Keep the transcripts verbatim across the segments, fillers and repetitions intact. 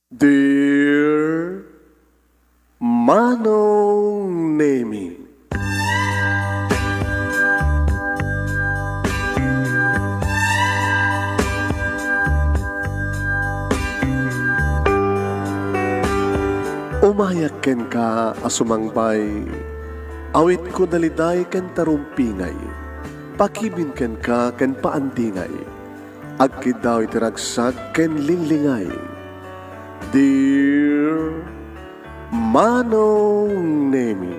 Dear Manong Nemi. Umayak kenka a sumangbay, awitko daliday ken tarumpingay, pakibin kenka ken paandingay. Agkiddaw iti ragsak ken linglingay. Dear Manong Nemi,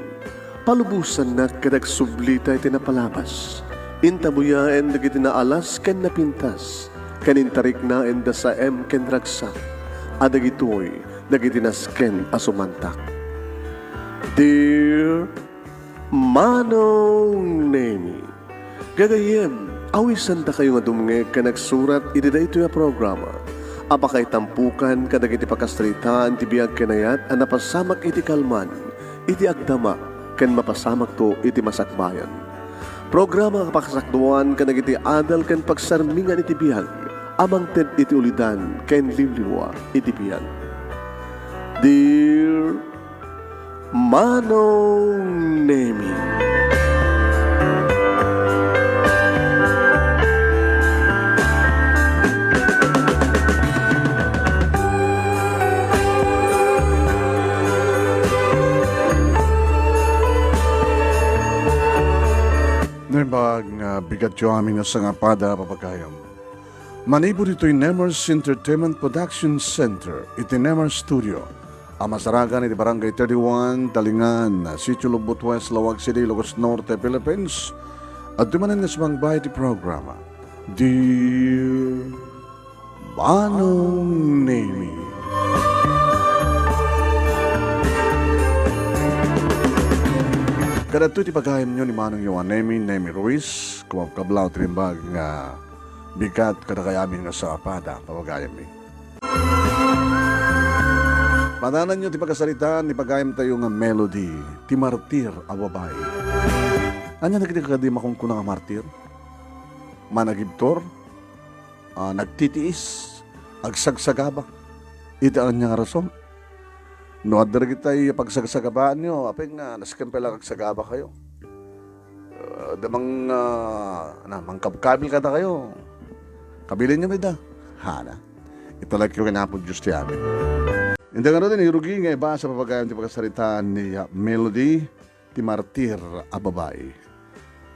palubosannak ket agsublita iti napalabas. Intabuyaen dagiti naalas ken napintas, ken intariknaen da saem ken ragsak, a dagitoy dagiti nasken a sumantak. Dear Manong Nemi, gagayyem, awisandakayo nga dumngeg ken agsurat iti daytoy a programa a pakaitampokan kadagiti pakasaritaan ti biag ken ayat a napasamak iti kalman, iti agdama, ken mapasamakto iti masakbayan. Programa a pakasakduan kadagiti adal ken pagsarmingan iti biag a mangted iti ulidan ken liwliwa iti biag. Dear Manong Nemi. Naimbag nga bigatyo amin nga sangapada, papagayam. Manipud ditoy Nemers Entertainment Production Center iti Nemers Studio a masarakan iti Barangay thirty-one, Talingan, Sitio Lubot West, Laoag City, Ilocos Norte, Philippines. Adtoy manen nga sumangbay iti programa, Dear Manong Nemi. Kadagitoy ti pagayamyo ni Manongyo a Nemi, Nemi Ruiz, kumabkablaw ti naimbag nga bigat kadakay amin nga sangapada, papagayammi. Madananyo ti pakasaritaan ni pagayamtayo nga Melody, ti martir a babai. Ania dagiti kadi makunkuna nga martir? Managibtur, ah, nagtitiis, agsagsagaba. Iti ania nga rason? No adda dagitay pagsagsagabaanyo, apay nga nasken pay la agsagabakayo. Ah, da mang, ah, na, mangkabkabil kadakayo. Kabilinyo met da. Hana. Italekyo ken Apo Dios ti amin. Inda ngaruden, rugi nga ibasa, papagayam, ti pakasaritaan ni, ah, Melody, ti martir a babai.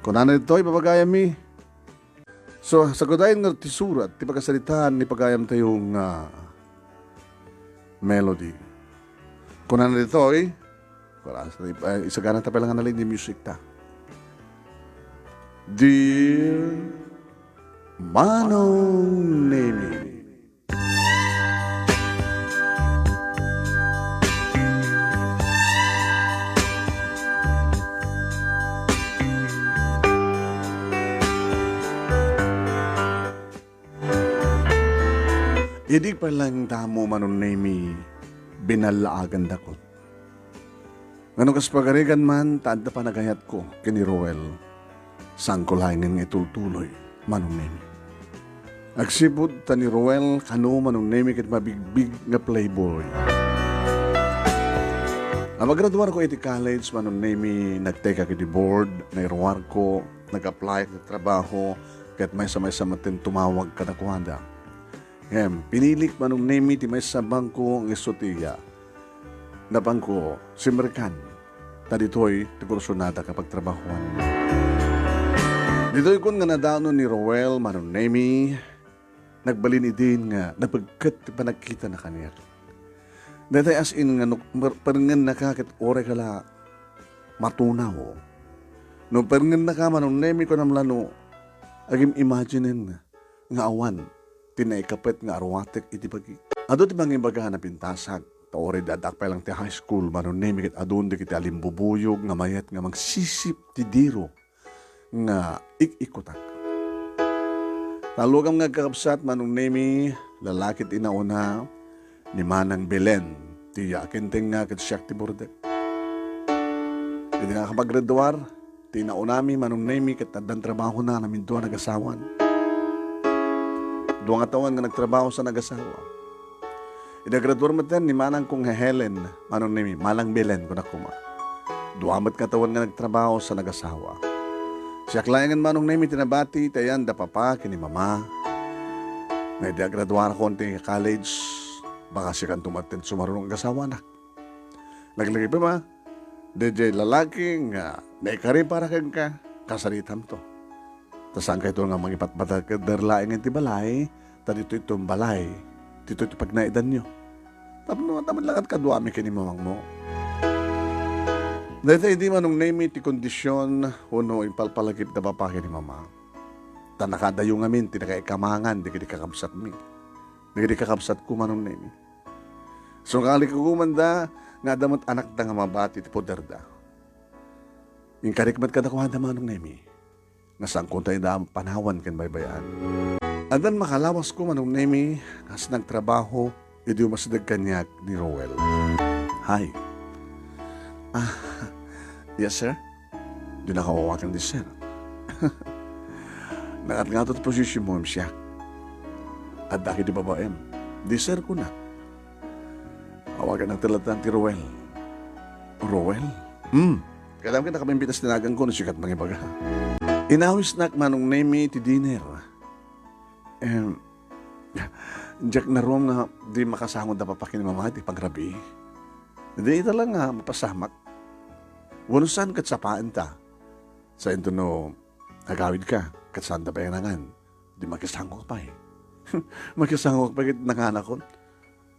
Kunana ditoy, papagayammi, So, sagudayen nga ti surat ti pakasaritaan ni pagayamtayo nga Melody. Kunana ditoy, wala, eh, isagana ta pay la nga nalin ti music ta. Dear Manong Nemi. Idi pay laeng damo, Manong Nemi, binallaagandakon. Ngano kas pagarigan man ta adda panagayatko ken ni Roel, saanko laengen nga itultuloy, Manong Nemi. Agsipud ta ni Roel kano, Manong Nemi, ket mabigbig nga playboy. Amagraduarko iti college, Manong Nemi, nagtekak iti board, nairuarko, nag-apply iti trabaho, ket maysa-maysa met ti tumawag kadakuada. Ngem, pinilik, Manong Nemi, ti maysa a bangko nga isu ti iya. Napanko, simrekkan, ta ditoy ti kursonadak a pagtrabahoan. Ditoy kun nga nadanon ni Roel, Manong Nemi, nagbalin idin nga napegket ti panagkitana kaniak. Daytoy as in nga no per-, perngennaka ket uray ka la matunaw. No perngennaka, Manong Nemi, kunam la no agim-imaginen nga awan ti naikapet nga aruatek iti bagi. Adu ti mangibaga a napintasak, ta uray di addak pay lang ti high school, Manong Nemi, ket adun dagiti alimbubuyog nga mayat nga mangsisip ti diro nga ik-ikkutak. Talukam nga agkakabsat, Manong Nemi, lalaki ti inauna, ni Manang Belen, ti iya akintengnga ket siak ti burdek. Idi nakapaggraduar, ti inaunami, Manong Nemi, ket addan trabahona, namindua nagasawan. Dua nga tawen nga nagtrabaho sa nagasawa. Idi agraduar metten ni manangko nga Helen, Manong Nemi, Manang Belen, kunak koma. Dua met nga tawen nga nagtrabaho sa nagasawa. Siak laengen, Manong Nemi, ti nabati iti ayan da papa ken ni mama. Nga idi agraduarakon ti college, baka sikanto met ti sumaruno nga agasawanak. Laglagipen a, daydiay lalaki nga naikari para kenka, kasaritamto. Ta saankayto nga mangipatpatagder laeng iti balay, ta ditoy ti balay, ditoy ti pagnaedanyo. Tapno adda met la kadkaduami ken ni mamangmo. Dayta idi, Manong Nemi, ti kondision wenno impalpalagip da papa ken ni mama. Ta nakadayo ngamin ti nakaikamangan dagiti kakabsatmi. Dagiti kakabsatko, Manong Nemi. Sungkalik ko man da nga adda met anakda nga mabati ti poderda. Inkarik met kadakuada, Manong Nemi, nga saanko ta ida panawan ken baybay-an. Addan makalawasko, Manong Nemi, kas nagtrabaho idi umasideg kaniak ni Roel. Hi. Ah, yes, sir. Dinaka awagan di sir. Nakatngato ti position mo, siak. Adda ket ti babaem. Di sir, kuna. Awagan na talaga ti Roel. Roel? Hmm. Kadam ket nakapimpitas ti naganko no sikat mangibaga. Inawisnak, Manong Nemi, ti dinner. Em, diak naruam nga di makasango da papa ken ni mama ti pangrabii. Di ita la nga mapasamak. Wenno saan ket sapaenta. Saanto no agawidka, ket saanda pay nangan. Di makisangoka pay. Makisangoka pay ket nanganakon.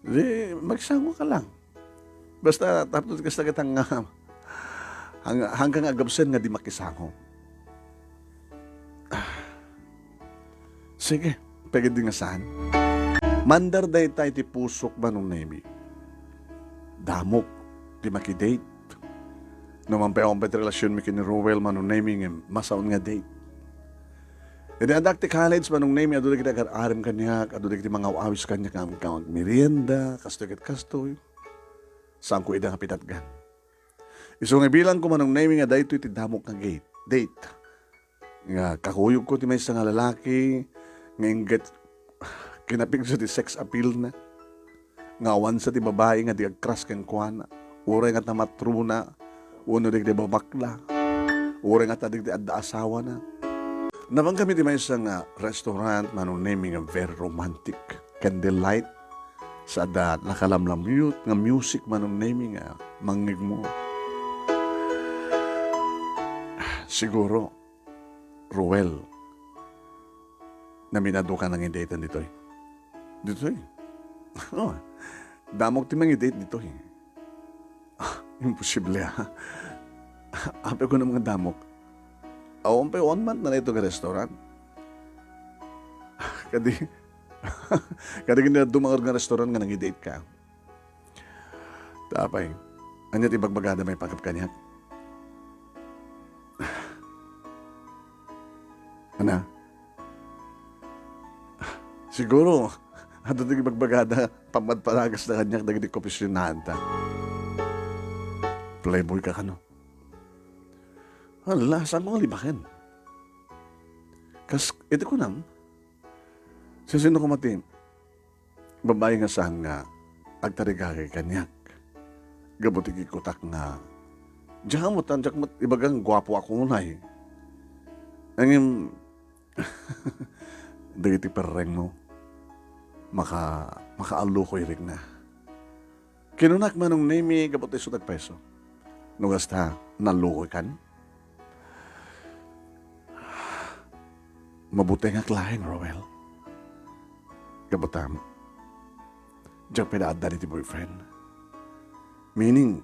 Di, makisangoka lang. Basta, tapno kasta ket nga, hang-, hanggang agabsen nga di makisango. Ah. Sige, pagid di nga saan. Mandar dayta iti pusok, Manong Nemi. Damok ti makidate. No, mampayaw-ampay ti relasionmi ken ni Roel, Manong Nemi, ngem masaon nga date. Idi addak ti college, Manong Nemi, adu dagiti agar-arem kaniak, adu dagiti mangaw-awis kaniak nga agmerienda, kastoy ket kastoy. Saanko ida nga pitatgan. Isu nga ibilangko, Manong Nemi, nga daytoy ti damok nga gate, date. Nga kakuyogko ti maysa nga lalaki nga inggit kinapigso ti sex appeal na. Nga awan sa ti babai nga di agkras kenkuana, uray nga ta matrona, wenno dagiti babakla, uray nga ta dagiti adda asawana. Napankami ti maysa nga restaurant, Manong Nemi, nga very romantic. Candlelight, sa adda nakalamlamyut nga music, Manong Nemi, nga mangngegmo. Siguro, Roel, naminaduka nga nangidate ditoy. Ditoy? Oh, damok ti mangidate ditoy. Ah, imposible, ha? Apay ko naman nga damok. Awan pay one month na daytoy nga restaurant. Kadi, kadi ket adda nga restaurant nga nangidate ka. Ta apay, ania ti ibagbagada maipanggep kaniak? Ana? Siguro, adda ti ibagbagada pammadpanagasda kaniak dagiti kopisionanta. Playboy ka kano? Hala, saanko nga libaken? Kas, iti kunam, sisino koma ti babai nga saan nga agtarigagay kaniak? Gapu ti kikutak nga, diak met, diak met ibaga nga guapo ako unay. Ngem, dagiti perrengmo, maka-, makaallukoy rikna. Kinunak, Manong Nemi, gapu ta isu ti agpayso. No kasta, nallukoykan? Mabutengak laeng, Roel. Gapu ta, diak pay adda iti boyfriend. Meaning,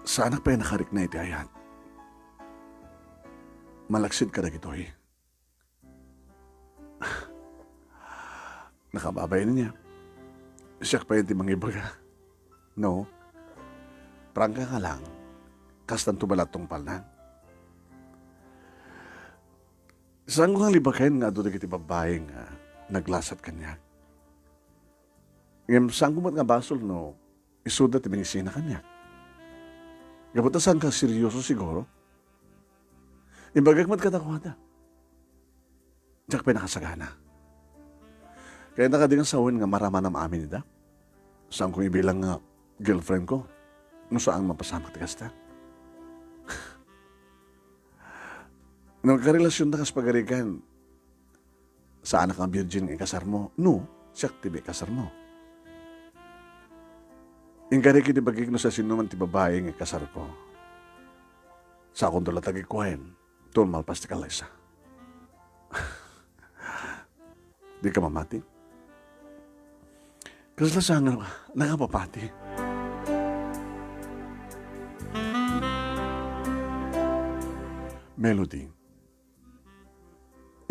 saanak pay nakarikna iti ayat. Malaksid kadagitoy. Nakababain niya. Siak pay ti mangibaga. No? Prangka ka lang. Kastanto bala tungpalna. Saanko nga libaken nga adu dagiti babbai nga naglasat kaniak. Ngem saanko met nga basol no isuda ti mangisina kaniak. Gapu ta saanka seryoso siguro? Imbagak met kadakuada. Diak pay nakasagana. Kayatna kadi nga sawen nga maramanam amin ida? Saanko nga ibilang nga girlfriend ko no saan mapasamak ti kasta. No agkarelasionta kas pagarigan, saanak nga virgin nga ikasarmo? No, siak ti maikasarmo. Inkari ket ibagik no siasinoman ti babai nga ikasarko. Sakonto latta nga kuen, tul malpas ti kallaysa. Dika mamati? Kasla saan nga nakapapati? Melody,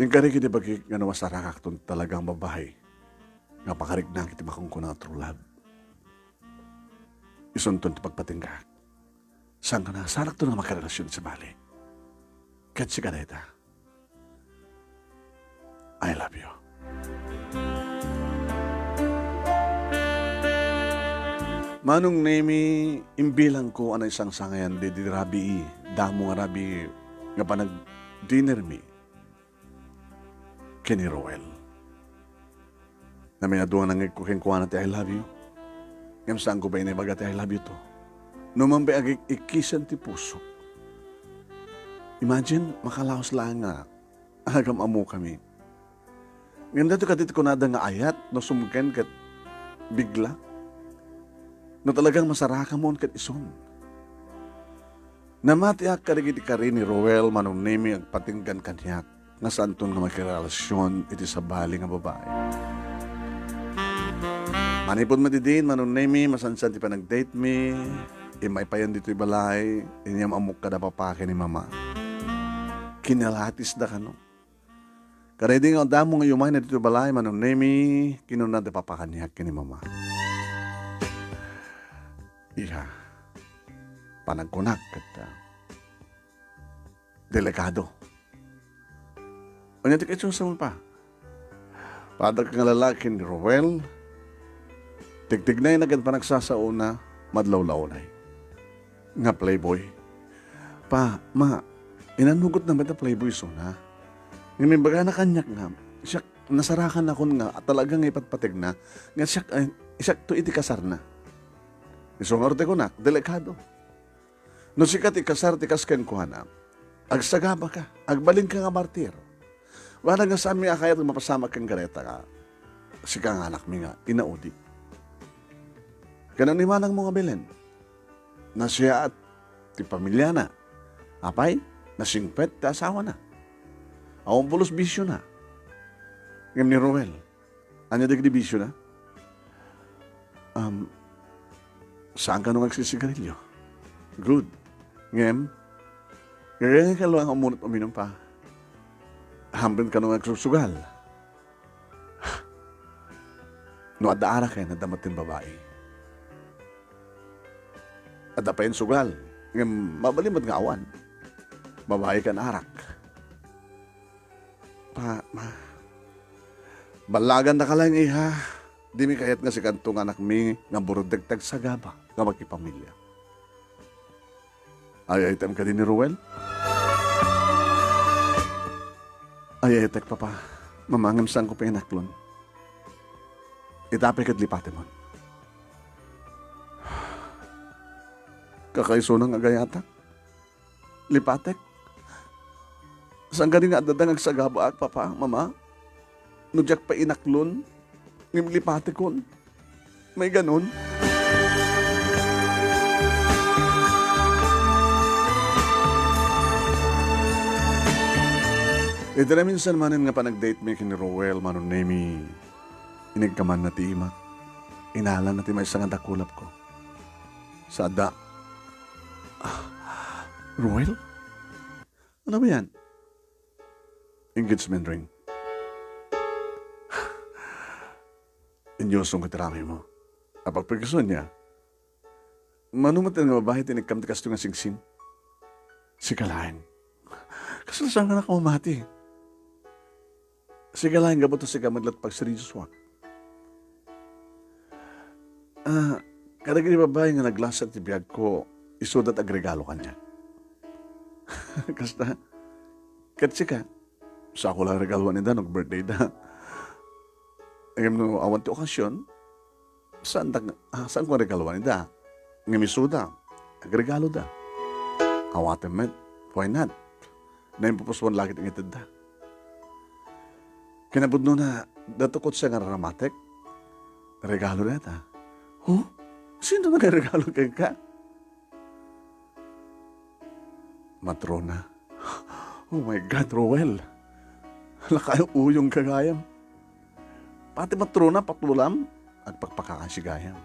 inkari ket ibagik nga no masarakakton talagang babai nga pakariknaan iti makunkuna nga true love. Isunton ti pagpatinggaak. Saan nga nasarakto nga makarelasion sa bali? Ket sika dayta. I love you. Manong Nemi, imbilangko a naisangsangayan daydi rabii, damo nga rabii nga panagdinermi ken ni Roel. Naminadua nga nangngegko kenkuana ti "I love you." Ngem saanko pay naibaga ti "I love you" to. Numan pay agik-ikkisen ti pusok. Imagine, makalaos laeng nga agam-ammokami. Ngem daytoy kadi ti kunada nga ayat no sumken ket bigla? No talagang masarakamon ket isun. Namatiak kadagiti kari ni Roel, Manong Nemi, agpatinggan kaniak nga saanton nga makirelasion iti sabali nga babai. Manipud met idin, Manong Nemi, masansan ti panagdate mi. Immay payen ditoy balay, inyam-ammok kada papa ken ni mama. Kinalatisda kano. Kadaydi nga damo nga immay na ditoy balay, Manong Nemi, kinuna da papa kaniak ken ni mama. Iha, panagkunak ket, ah, delikado. Ania ti kaisusa mo pa? Padagka nga lalaki ni Roel, tigtignayna ken panagsasaona, madlawlawna nga playboy. Pa, ma, inanugotna met a playboy isuna. Ngem imbagana kaniak nga, siak, nasarakannakon nga talaga nga ipatpategna, nga siak, ay, siakto iti kasarna. Isu ngarud ti kunak, delikado. No sika ti kasar ti kas kenkuana, agsagabaka, agbalinka nga martir. Wana nga saanmi a kayat nga mapasamak kenka dayta nga sika nga anakmi nga inaudi. Ken no imanangmo nga Belen, nasiaat ti pamiliana. Apay, nasingpet ti asawana. Awan pulos bisiona. Ngem ni Roel, ania dagiti bisiona? Um, saan kano nga agsisigarilio? Good. Ngem, ngem kano nga umunot uminum pa? Hampen kano nga agsusugal? No adda araken, adda met ti babai. Adda payen sugal, ngem mabalin met nga awan. Babai ken arak. Pa, ma, ballagandaka laeng, iha. Dimi kayat nga sikanto nga anakmi nga bururdek ti agsagaba nga makipamilia. Ay-ayatem kadi ni Roel? Ay-ayatek, papa. Mama, ngem saanko pay inaklon. Ita pay ket lipatemon. Kakaisuna nga agayatak? Lipatek? Saan kadi nga adda nga agsagabaak, papa, mama? No diak pay inaklon, ngem lipatekon. Maikanon? Iti naminsan manen nga panagdate mi ken ni Roel, Manong Nemi, inigkamanna ti imak. Inalana ti maysa nga dakulapko. Sada, ah, Roel? Ano ba yan? Engagement ring. Inyosom ket ramay mo. Apagpagkasuan niya, mano met nga babai ti inikkam ti kastoy nga singsin? Sika laeng. Kasla saan nga nakamamati? Sika laeng, gapu ta sika met laeng ti pagseryosoak. Ah, kadagiti babai nga naglasa ti biagko, isuda ti agregalo kaniak. Kasta, ket sika, saanko laeng regaluan ida no birthday da. Ngem no awan ti okasion, Saandak, ah, saanko nga regaluan ida. Ngem isuda, agregaloda. Awaten met, why not? Naimpupuspuan la ket nga itedda. Kinapudnona, dato kotse nga raramatek, regalo dayta. Huh? Sino nga regalo kenka? Matrona. Oh my God, Roel. Hala kayo uyong gagayam. Pati matrona, patulam, agpakpakaasi gayam.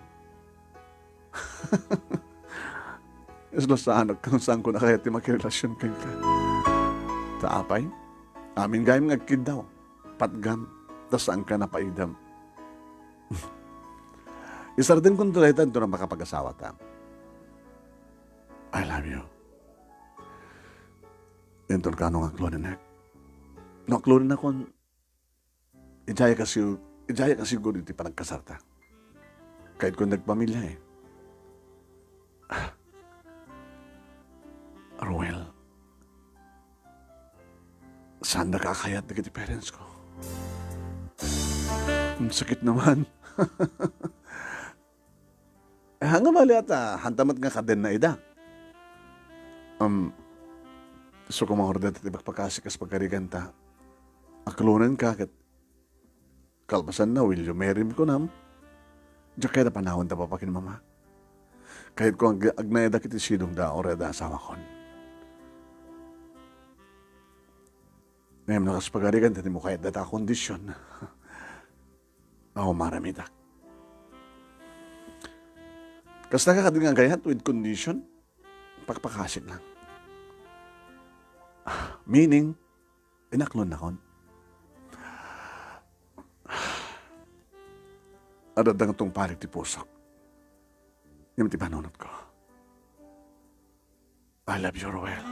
Isla saanak, no saanko na kayat ti makirelasyon kenka. Ta apay, amin gayam nga agkiddaw, patgam, ta saanka napaidam. Isardengkonto dayta inton a makapag-asawata. I love you. Inton kano nga aklonenek. No aklonenakon, idiayak a siu-, idiayak a siguro iti panagkasarta. Kayatko nga agpamilya, eh. Ah. Roel, saandaka a kayat dagiti parents ko. Ang sakit naman. Eh, nga bali ata, hanta met nga kadenna ida. Um, isu koma nga order ti pakpakasi kas pagarigan ta. Aklonenka ket kalpasanna, "Will you marry me?" kunam. Diak kayat a panawen ta papa ken mama. Kayatko ag-, agnanayon dagiti sidongda, uray adda asawakon. Ngem no kas pagarigan, ta dimo kayat dayta a kondisyon. Aw, maramidak. Kasta ka kadi nga agayat with condition? Pakpakasik lang. Ah, meaning, inaklonnakon. Adda nga tungpalik ti pusok. Ngem ti panunotko. I love you, Roel.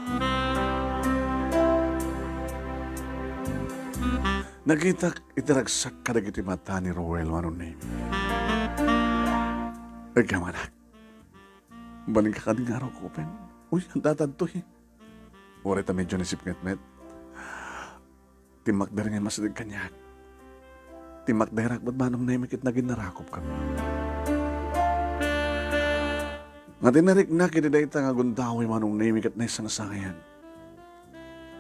Nakitak iti ragsak kadagiti mata ni Roel Manunemi. Agkamanak. Balinka kadi nga araw ko, Pen. Uy, anta tadtoy. Uray ta medyo naisip ngetmet. Timmakder nga immasideg kaniak. Timmakderak met Manong Nemi ket naginnarakopkami. Nga tinariknak iti dayta nga gundaway Manong Nemi ket naisangsangayan.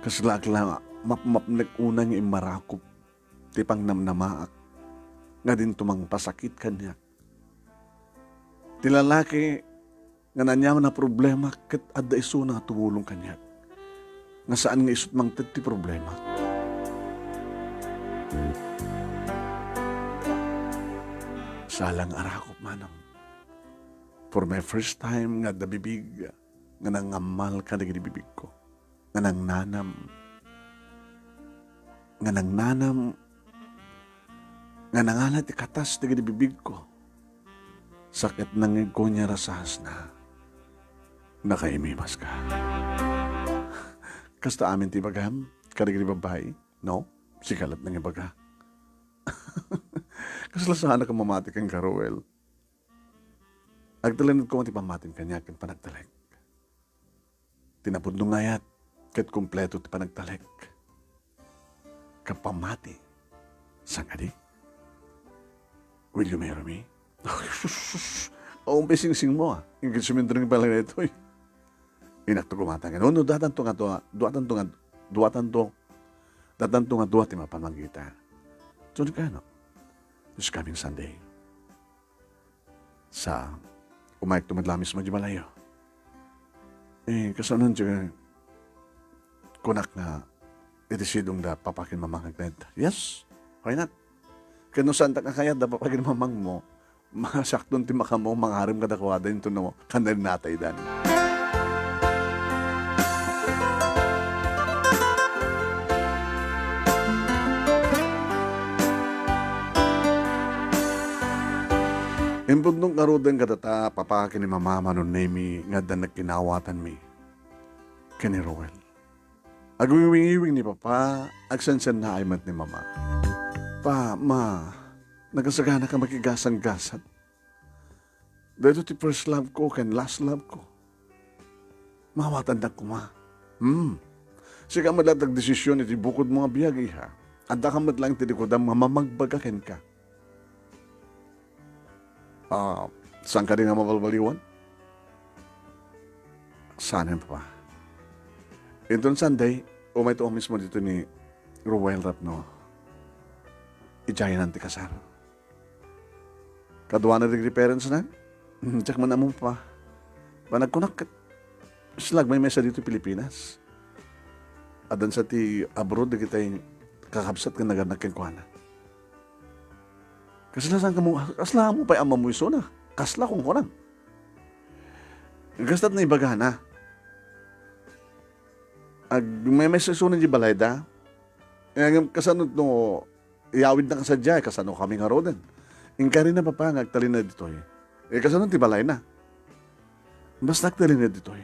Kasla ak la mapmapnek unay nga immarakop ti pangnamnamaak nga dinto mangpasakit kaniak. Ti lalaki nga aniaman a problema ket adda isuna nga tumulong kaniak, nga saan nga isut' mangted ti problema. Sala nga arakop, Manong. For my first time nga adda bibig nga nangammal kadagiti bibigko. nga nangnanam, nga nangnanam, nga nangala ti katas dagiti bibigko. Sakit nangngegko nga rasahasna. Nakaimimaska. Kasta amin ti ibagam kadagiti babbai, no? Sika la't nangibaga. Kasla saanak a mamati kenka, Roel. Agtalinaed koma ti pammatim kaniak ken panagtalek. Ti napudno nga ayat ket kompleto ti panagtalek ken pammati. Sangadi? Will you marry me? Ay, sus, sus, sus. Awan pay singsingmo, ah. Engagement ring pala daytoy. Inakto koma ta nga, no, no, datanto nga dua, duatanto nga, duatanto, datanto nga dua ti mapan manggita. So, di kano? This coming Sunday. Sa umayakto met la mismo idiay balayyo. Eh, kasano ti kunak nga iti sidongda, papa ken mama nga agnaed? Yes, why not? Ken no saandak a kayat da papa ken mamangmo, masakton ti makaammo mangarem kadakuada intono kanaennataydan. Impudnok ngaruden kadata, papa ken ni mama, Manong Nemi, nga adda nagkinawatanmi ken ni Roel. Agwiwingiwing ni papa, agsensennaay met ni mama. Pa, ma, nagasagana ka makigasanggasat. Daytoy ti first love ko ken last love ko. Maawatandak koma. Hmm. Sika met la ti agdesisyon iti bukodmo nga biag, iha. Adda ka met laeng ti likudam nga mamagbaga kenka. Ah, saan kadi nga mabalbaliwan? Saan, Papa? Inton Sunday, umayto a mismo dito ni Ruel tapno idiaynan ti kasar. Kaduana dagiti parents na? Hmm, diak man ammo, Papa. Panagkunak ket siak agmaymaysa dito Pilipinas. Addan sa ti abroad dagiti kakabsat nga nagannak kenkuana. Kasla saan kamo, kasla mo pay ammo isuna. Kasla kung kunam. Kastat na ibagana. Agmaymaysa isuna di balayda. Ngem kasano no iyawidna ka sadiay, kasano kami ngaruden? Inkarina, Papa, nga agtalina ditoy. Eh, kasano ti balayna? Basta agtalina ditoy.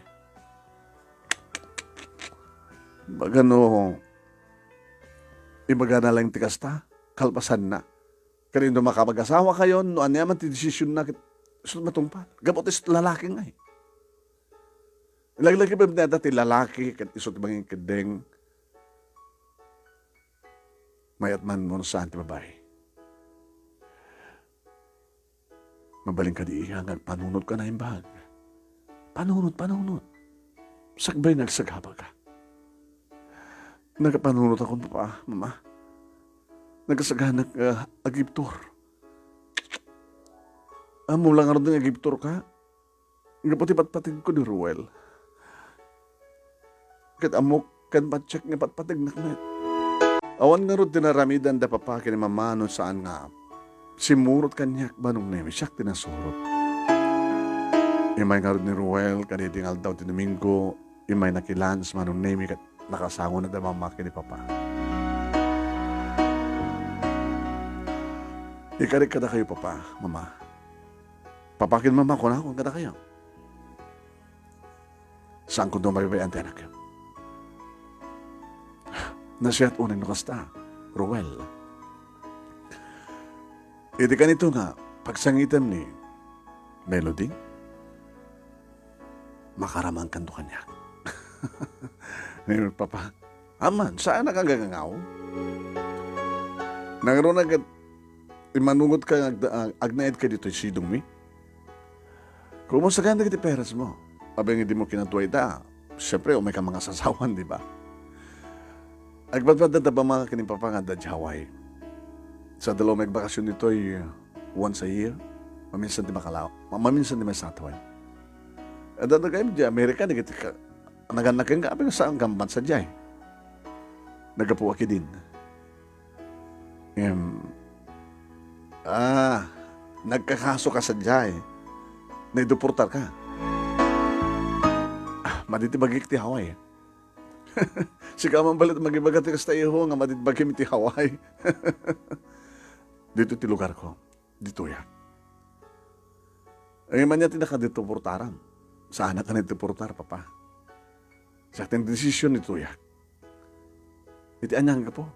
Baga no, ibagana lang ti kasta, kalpasanna. Ken no makapag-asawa kayo, no ania man ti desisionna, ket isu ti matungpal. Gapu ti lalaki ngay. Laglagipen dayta ti lalaki, ket isu ti mangikeddeng. Mayat man wenno saan ti babai. Mabalin kadi iya nga agpanunot ka naimbag. Panunot, panunot. Sakbay nga agsagaba ka. Nagapanunot akon, Papa, Mama. Nagasaganak, ah, agibtur. Ammo la ngarud nga agibtur ka? Gapu ti patpategko ni Ruel. Ket ammok ken patiek nga patpategnak met. Awan ngarud ti naramidanda Papa ken ni Mama no saan nga simmurot kaniak, Manong Nemi, siak ti nasurot. Immay ngarud ni Ruel kadaydi nga aldaw ti Domingo, immay nakilans, Manong Nemi, ket nakasangona da Mama ken ni Papa. Ikarik kadakayo, Papa, Mama. Papa ken Mama, kunakon kadakayo. Saanko no mabay-bayan ti anakyo. Nasiat unay no kasta, Ruel. Idi kanito nga pagsangitem ni Melody, makaramangkanto kaniak. Ni Papa, "Aman, saan a kagangangaw? Nangruna ket immanugot ka nga agda-, ag-, agnaed ka ditoy sidongmi? Kumusta kayan dagiti parents mo? Apay nga dimo kinadua ida? Siyempre, umay ka mangasasawan, di ba?" Agpadpadda da Mama ken ni Papa nga adda di Hawaii. Sa dalawa magbakasyon ditoy, once a year, maminsan ti makalaw-, ma-, maminsan ti maisatawen. Adda da kayem di Amerika, dagiti ka-, nagannak ken ka, apay nga saan ka man sadiay. Naggapu a kidin. Em, ah, nagkakaso ka sadiay. Naideportar ka. Ah, madi ti bagik ti Hawaii. Sika man balet magibaga ti kasta, iho, nga madi ti bagim ti Hawaii. Dito ti lugar ko. Ditoyak. Ay, mania ti nakadeportaram. Saanak a naideportar, Papa. Siak ti nagdesisyon ditoyak. Iti ania nga gapu?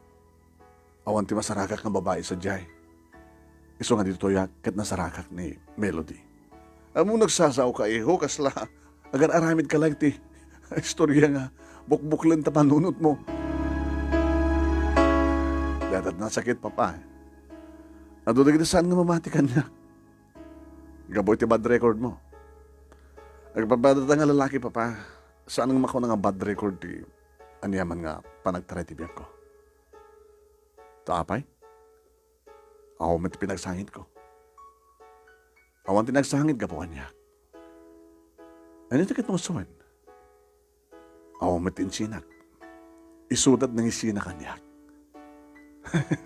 Awan ti masaragak nga babai sadiay. Isu nga ditoyak ket nasaragak ni Melody. Ammom nagsasao ka, iho, kasla agar-aramid ka lang ti istorya nga bukbuklen ta panunot mo. Dayta ti nasakit, Papa. Adu dagiti saan nga mamati kaniak. Gapu iti bad record mo. Agpadpadda ta nga lalaki, Papa. Saan nga makuna nga bad record ti aniaman nga panagtaray ti biagko. Ta apay? Awan met ti pinagsangitko. Awan ti nagsangit gapu kaniak. Ania ti ket mo suen? Awan met ti insinak. Isuda ti nangisina kaniak.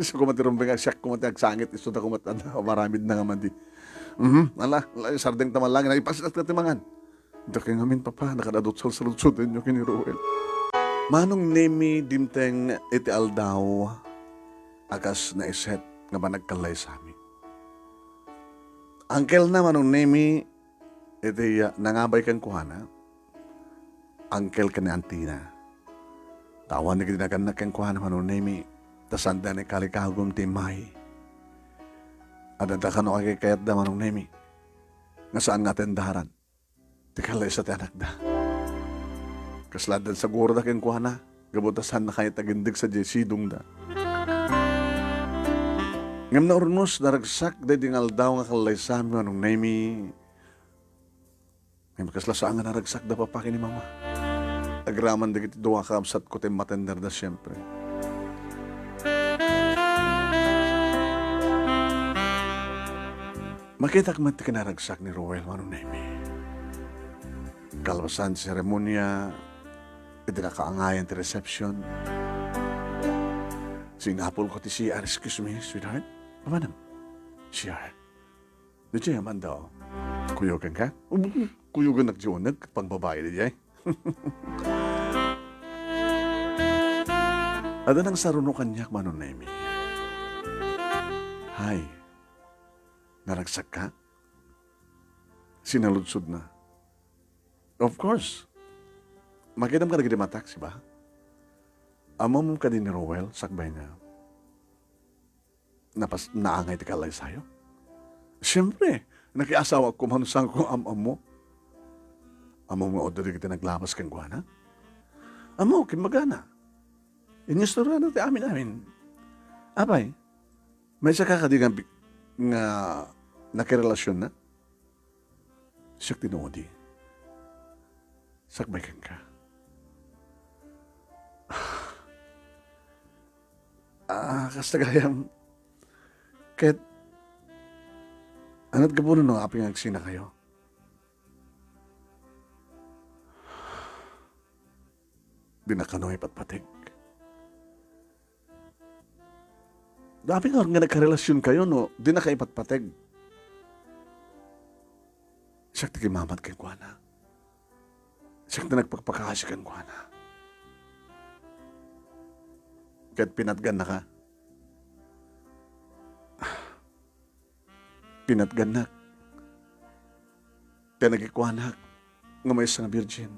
Isu koma ti rumbeng, siak koma ti agsangit, isuda koma ti, ano, maramid na nga madi. Mhm, ala, ala, sardeng ta man lang, naipasinat ka ti mangan. Dakay ngamin, Papa, nakadadot salsaludsudenyo ken ni Ruel. Manong Nemi, dimteng iti aldaw a kas naiset nga panagkallaysami. Uncle na, Manong Nemi, iti, ah, nangabay kenkuana, uncle ken ni antina. Ta awan dagiti nagannak kenkuana, Manong Nemi, ta saanda ni kalikagum ti immay. Adda kano a kayatda, Manong Nemi, nga saan nga atendaran ti kallaysa ti anakda. Kasla adda sagurada kenkuana, gapu ta saanna kayat agindeg sadiay sidongda. Ngem naurnos, naragsak daydi nga aldaw nga kallaysami, Manong Nemy. Ngem kasla saan nga naragsak da papa ken ni mama. Agraman dagiti dua, kabsatko ti immatenderda, siempre. Makitak met ti kinaragsak ni Roel, Manong Nemy. Kalpasan ti seremonia, iti nakaangayan ti reception, sinapulko ti C R. "Excuse me, sweetheart." "Amanam?" "C R." "Diay, Amanda, o. Kuyoganka?" "Kuyogannak diay, uneg, pangbabai diay." Adda nangsaruno kaniak, Manong Nemy. "Hi. Naragsakka?" Sinaludsodna. "Of course. Makidam kadagiti mataksi ba? Ammom kadi ni Roel, sakbay nga napas-, naangay ti kallaysayo?" "Siempre, nakiasawak koma no saanko am-ammo." "Ammom nga adda dagiti naglabas kenkuana?" "Ammok, imbagana. Inistoryanak ti amin-amin." "Apay, maysaka kadi nga bi-, nga nakirelasionna?" "Siak ti naudi. Sakbay kenka." "Ah, kasta gayam. Ket, ania ti gapunan no apay nga agsinakayo?" "Dinak kano ipatpateg." "Apay ngarud nga nagkarelasionkayo no dinak ipatpateg?" "Siak ti kimmamat kenkuana. Siak ti nagpakpakaasi kenkuana. Ket pinatgannaka." "Pinatgannak. Ken nagikuanak nga maysa nga birgin.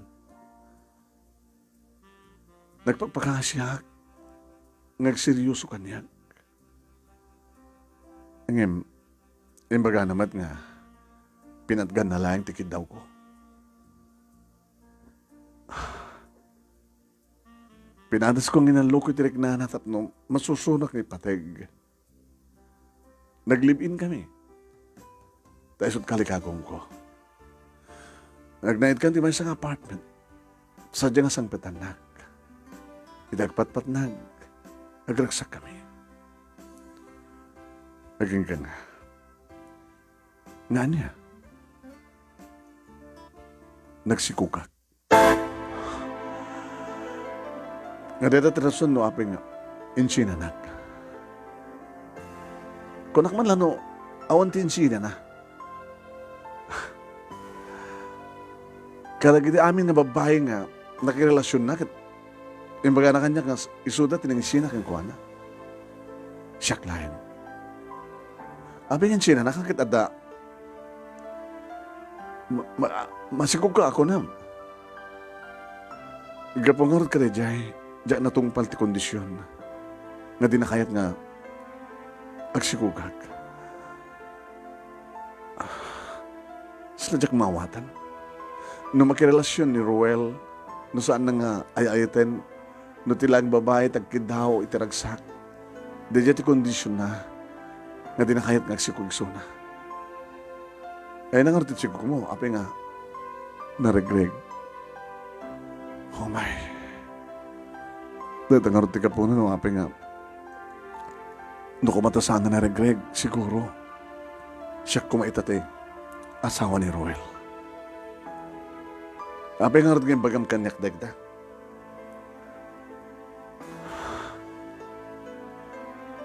Nagpakpakaasiak nga agseryoso kaniak. Ngem, imbagana met nga pinatganna laeng ti kiddawko. Pinadasko nga inalluko iti riknana tapno masusunak nga ipateg. Nag-live-in kami. Ta isut' kalikagumko. Nagnaedkan ti maysa nga apartment. Sadiay nga sangpetannak. Iti agpatpatnag, agragsakkami." "Agingga nga. Nga ania?" "Nagsikogak." Nga dayta ti rason no apay nga insinanak. Kunak man la no awan ti insinana. Kadagiti amin nga babbai nga nakirelasionna ket imbagana kaniak nga isuda ti nangisina kenkuana. Siak laeng. Apay nga insinanaka ket adda ma-, ma-, masikogka a kunam. Gapu ngarud kadaydiay, diak natungpal ti kondision nga di nakayat nga agsikogak. Saan diak maawatan. No makirelasion ni Roel, no saanna nga ay-ayaten, no ti laeng babai ti agkiddaw iti ragsak, daydiay ti kondisionna nga di nakayat nga agsikog isuna. Ay, nangarud ti tsikogmo, apay nga naregreg. Oh my. Dayta ngarud ti gapuna no apay nga no koma ta saan nga naregreg, siguro, siak koma ita ti asawa ni Roel. Apay ngarud nga imbagam kaniak dayta?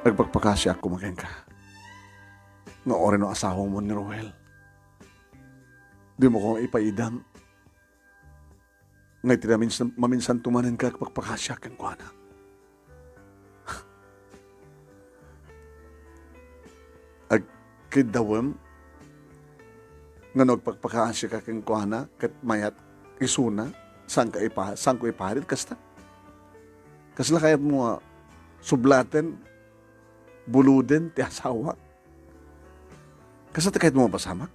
Nagpakpakasiak koma kenka. Nga uray no asawam ni Roel, dimo koma ipaidam. Nga iti maminsan, maminsan tumanen ka agpakpakasiak kenkuana. Agkiddawem nga no agpakpakaasi ka kenkuana ket mayat isuna, saan ka ipa-, saan ko iparit kasta? Kasla kayatmo nga sublaten, buloden ti asawak? Kasta ti kayatmo mapasamak?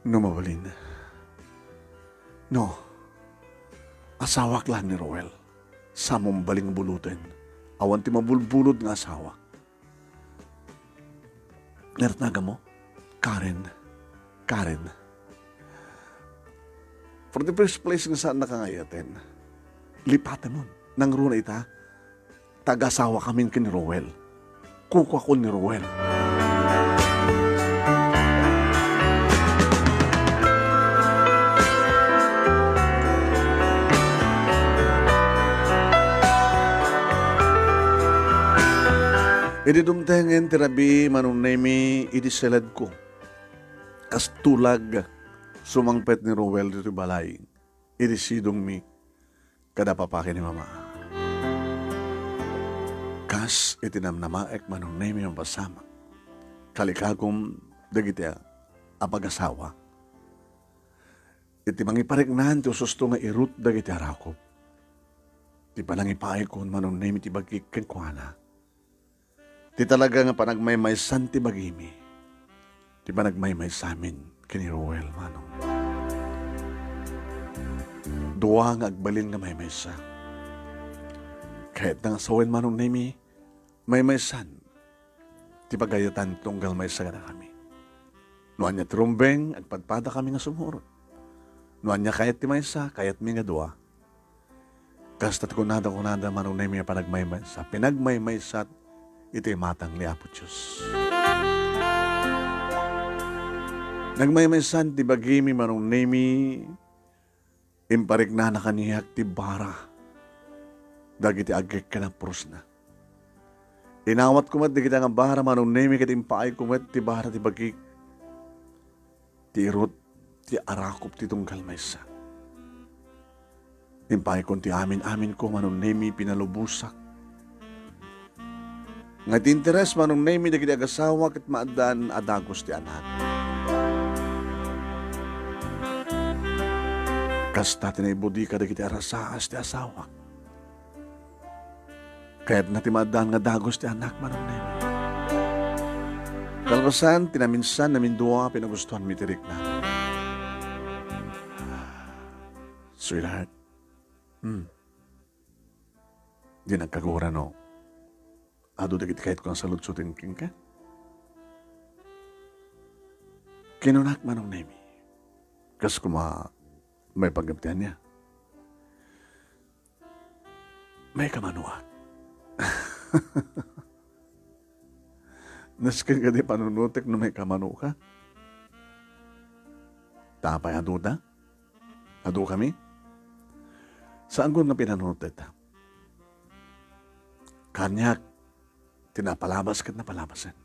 No mabalin. No, asawak laeng ni Roel. Saanmo mabalin nga buloden. Awan ti mabulbulod nga asawa. Nartagam mo? Karen. Karen. For the first place nga saannaka nga ayaten, lipatemon. Nangruna ita, ta agasawakamin ken ni Roel. Kukuakon ni Roel. Idi dumtengen ti rabii, Manong Nemi, idi seledko, kas tulag, sumangpet ni Roel ditoy balay, idi sidongmi, kada papa ken ni mama. Kas iti namnamaek, Manong Nemi, a mapasamak, kalikagum dagiti a, a pagasawa. Iti mangipariknaan ti ususto nga irut dagiti arakop. Ti panangipaayko, Manong Nemi, ti bagik kenkuana. Ti talaga nga panagmaymaysan ti bagimi, ti panagmaymaysamin ken ni Roel, Manong. Dua nga agbalin nga maymaysa. Kayatna nga sawen, Manong Nemi, maymaysan ti pagayatan ti tunggal maysa kadakami. No ania ti rumbeng, agpadpadakami nga sumurot. No ania kayat ti maysa, kayatmi nga dua. Kasta ti kunada, kunada, Manong Nemi, a panagmaymaysa, pinagmaymaysa iti imatang ni Apo Dios. Nagmaymaysan ti bagimi, Manong Nemi, impariknana kaniak ti bara dagiti agek ken a purosna. Inawatko met dagiti nga bara, Manong Nemi, ket impaayko met ti bara ti bagik, ti irut, ti arakop ti tunggal maysa. Impaykon ti amin-aminko, Manong Nemi, pinalubosak. Nga ti interes, Manong Nemi, dagiti agasawa ket maaddaan a dagus ti anak. Kasta ti naibudika dagiti arasaas ti asawak. Kayatna ti maaddaan nga dagus ti anak, Manong Nemi. Kalpasan, ti naminsan, namindua, pinagustuanmi ti rikna. Sweetheart, hmm, di nagkagura no adu dagiti kayatko nga saludsoden kenka. Kinunak, Manong Nemi, kas kuma maipanggep ti ania. Maikamanoak. Nasken kadi panunotek no maikamanoka? Ta apay, aduda? Adukami? Saanko nga pinanunotek ta. Kaniak, ti napalabas ket napalabasen.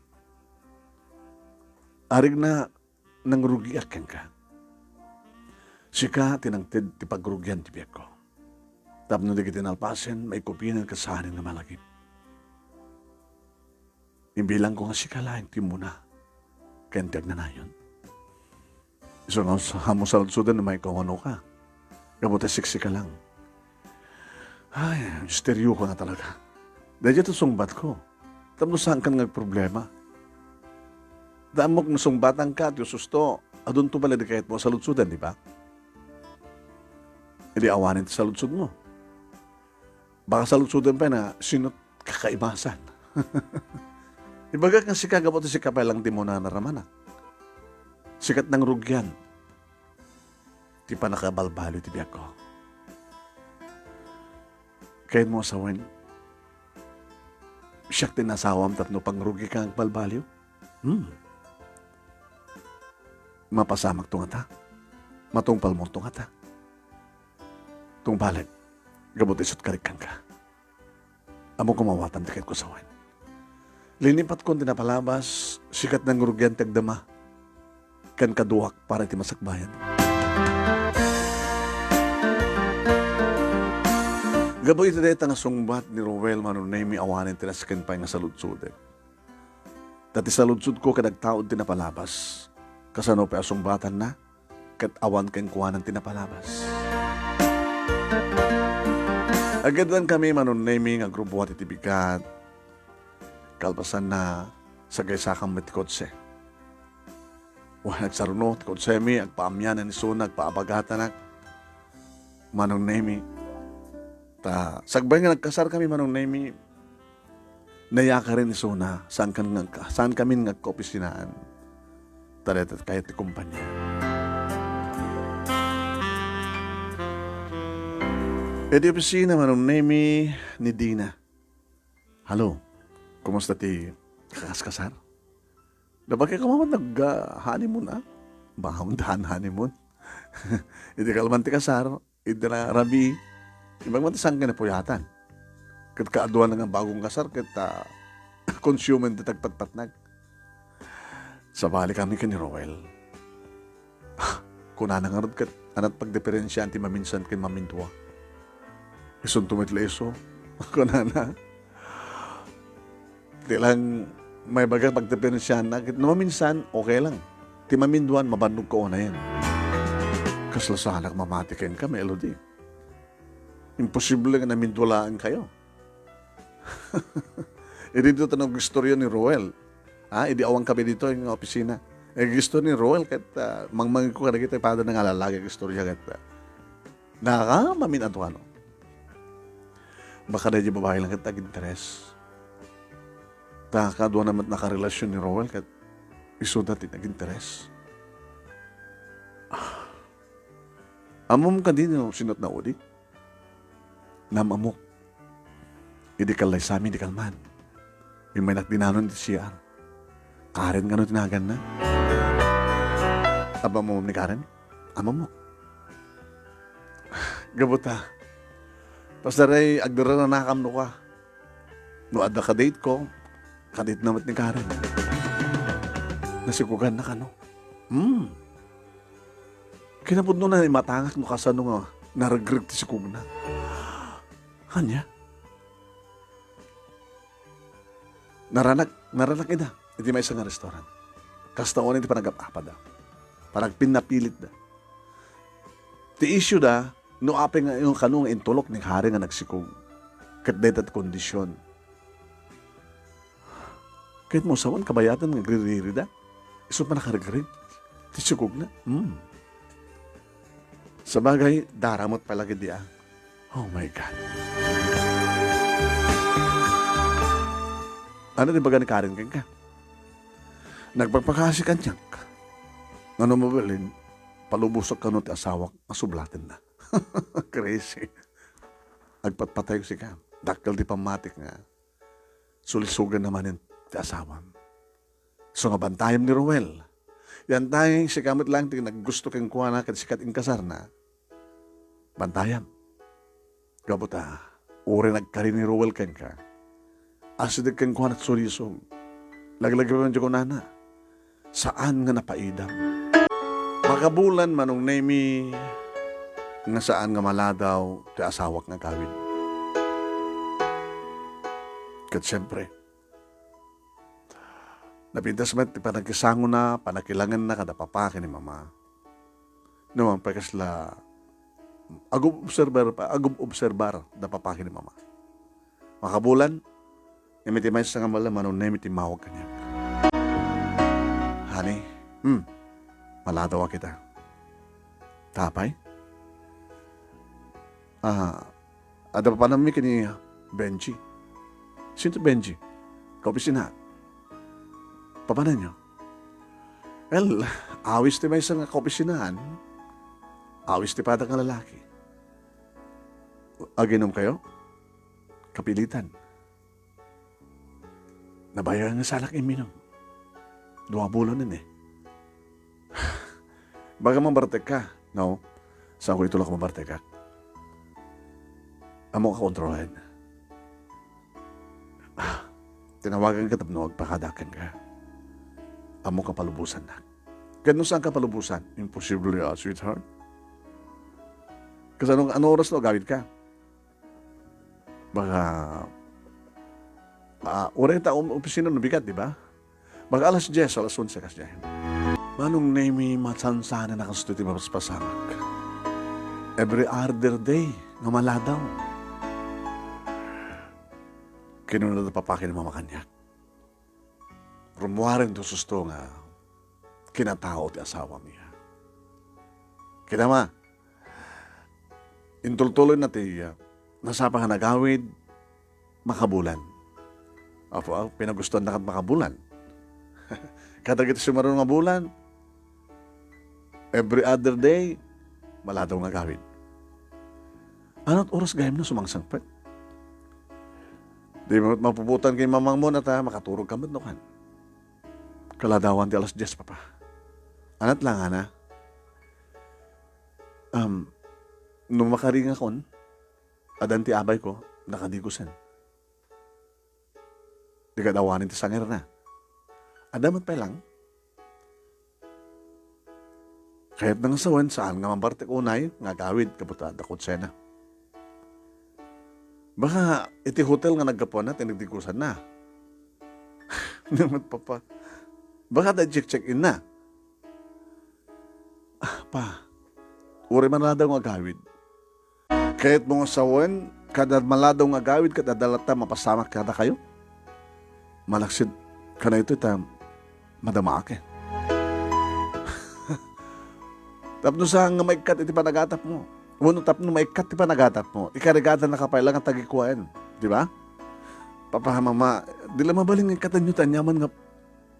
Arigna, nangrugiak kenka. Sika ti nangted ti pagrugian ti biagko. Tapno dagiti nalpasen, maikupinen ket saanen nga malagip. Imbilangko nga sika laeng ti umuna ken ti agnanayon. Isu nga sa-, ammo saludsoden no maikamanoka. Gapu ta siksika lang. Ay, misterio ka nga talaga. Daydiay ti sungbatko. Tapno saankan nga agproblema. Ta ammok no sungbatanka ti ususto, adunto pay la di kayatmo a saludsoden, di ba? Idi awanen ti saludsodmo. Baka saludsoden pay na sino't kakaibasan. Ibagak nga sika, gapu ta sika pay lang ti umuna a naramanak. Sika ti nangrugian ti pannakabalbaliw ti biagko. Kayatmo a sawen, siak ti nasawam tapno pangrugika nga agbalbaliw? Hmm. Mapasamakto ngata? Matungpalmonto ngata? Tungpalek, gapu ta isu't karikkanka. Ammok nga maawatam ti kayatko a sawen. Linipatkon ti napalabas, sika ti nangrugian ti agdama ken kaduak para iti masakbayan. Gapu iti dayta nga sungbat ni Roel, Manong Nemi, awanen ti nasken pay nga saludsodek. Ta ti saludsodko ket agtaud ti napalabas. Kasano pay a sungbatanna? Ket awan kenkuana ti napalabas. Agyaduankami, Manong Nemi, nga agrubuat iti bigat. Kalpasanna, sagaysakam met ti kotse. Wen, agsaruno ti kotsemi, agpaamianan isuna, agpaabagatanak, Manong Nemi. Ta, sakbay nga nagkasarkami, Manong Nemi, Nayakaren isuna, saankan nga agka-, saankamin nga agkaopisinaan. Ta dayta kayat ti kompania. Iti opisina, Manong Nemi, ni Dina. Hello, kumusta ti kakaskasar? Nabagay ka man nag, ah, honeymoon, ah? Bahaw daan honeymoon. Idi kalman ti kasar, idi na rabii, imbag man ti saan nga napuyatan. Ket kaaduan nga bagong kasar, ket, ah, consume ti tagpatpatnag. Sabali kami ken ni Roel. Kunana ngarud ket, anat pagdiferensiaan ti maminsan ken mamindua. Isunto met la isu. Kunana. Ti lang maibaga pagdiferensiaanna ket no maminsan, okay lang. Ti maminduan, mabannogko unayen. Kasla saanak mamati kenka, Melody. Imposible nga namindua laeng kayo. Idi dito nag-istorya ni Roel. Ha? Idi awan kami dito nga opisina. Eh, gusto ni Roel ket, ah, mangmangko kadagiti pada nga lalaki ag-istorya ket, ah, nakamamin-aduan. Baka daydi babai lang ket nag-interes. Ta kaduana met nakarelasyon ni Roel ket isuda ti nag-interes. Ah. Ammom kadi no sino't naudi? Naam-ammok. Idi kallaysami di kalman, immaynak dinanon iti C R. Karen kano ti naganna? Ammom ni Karen? Ammom. Gapu ta, pasdaray agdararanakam no ka. No adda kadate ko, kadate na met ni Karen. Nasikugan na kano. Hmm. Kinapudno na imatangak no kasano nga naregreg ti sikugna. Ania? Naranak, naranak ida iti maysa nga restaurant. Kasta unay ti panagap-apada. Panagpinnapilitda. Ti issue da, no apay nga, yung kano nga intulok ni Karen nga nagsikog. Ket dayta ti kondisyon. Ket mo sawan kabayatan nga agriririda. Isu pa nakaregreg ti sikogna. Hmm. Sabagay, daramot pay la ketdi a. Oh my God. Ano ti baga ni Karen kenka? Nagpakpakasi kaniak. Ngano mabalin, palubosek kano ti asawak nga sublatenna. Crazy. Agpatpatayko sika. Dakkel ti pammatik nga sulisogan na manen ti asawam. So nga bantayam ni Roel. Yantay, sika met lang ti naggusto kenkuana ket sika ti inkasarna. Bantayam. Gapu ta, uray nagkari ni Roel kenka, asideg kenkuana ti sulisog. Laglagipen ti kunana, saan nga napaidam. Makabulan, Manong Nemi, nga saan nga maladaw ti asawak nga agawid. Ket siempre, napintas met ti panagkisangona, panakilangenna kada papa ken ni mama. Numan pay kasla agub-obserbar pa, agub-obserbar da papa ken ni mama. Makabulan, iti maysa nga mala, Manong Nemi, timmawag kaniak. Honey, hmm, maladaw a kita. Tapay? Ah, adda papananmi ken ni Benji. Sino ti Benji? Kaopisina. Papananyo? Well, awis ti maysa nga kaopisinaan. Awis ti pada nga lalaki. Aginom kayo? Kapilitan. Nabayagan nga sanak imminum. Dua bulan ni. Baka mabartek ka, no? Sa ako ito lang mabartek ka. Amo ka kontrolan. Ah, tinawagan ka tapno agpakadakan ka. Amo ka palubusan na. Kano saan ka palubusan? Imposible, ah, sweetheart. Kasano, ano oras no agawid ka? Baka, ah, uray ta um-, opisina no bigat, di ba? Baka alas dies, alas onse, kas diay. Manong Nemi, masansanan a kasto ti mapaspasamak. Every other day, nga maladaw. Kinuna da papa ken ni mama kaniak. Rummuaren to susto nga kinatao ti asawam. Kita ma, intultuloy na ti, ah, nasapa nga nagawid, makabulan. Apo, ah, pinagustuannak ket makabulan. Kadagiti sumaruno nga bulan, every other day, maladaw nga agawid. Anat oras gayam no sumangsangpet? Di mo met mapuputan ken mamangmo na ta makaturog ka met no kan. Kaladawan ti alas dies, Papa. Anat lang, ana? Um, no makaringakon, adan ti abayko, nakadigusen. Di kad awanen ti sangerna. Adda met pay lang. Kayatna nga sawen, saan nga mambartek unay nga agawid gapu ta adda kotsena. Baka iti hotel nga naggapuanna ti nagdigusanna. Namat, Papa. Baka adda check-check-inna. Ah, Pa, uray maladaw nga agawid. Kayatmo nga sawen, kada maladaw nga agawid, ket adda latta mapasamak kadakayo? Malaksid kanayto ta madamaak, eh. Tapno saan nga maikkat iti panagatapmo. Wenno tapno maikkat ti panagatapmo, ikarigadanaka pay la nga tagikuaen. Di ba? Papa, Mama, di la mabalin nga ikkatanyo ti aniaman nga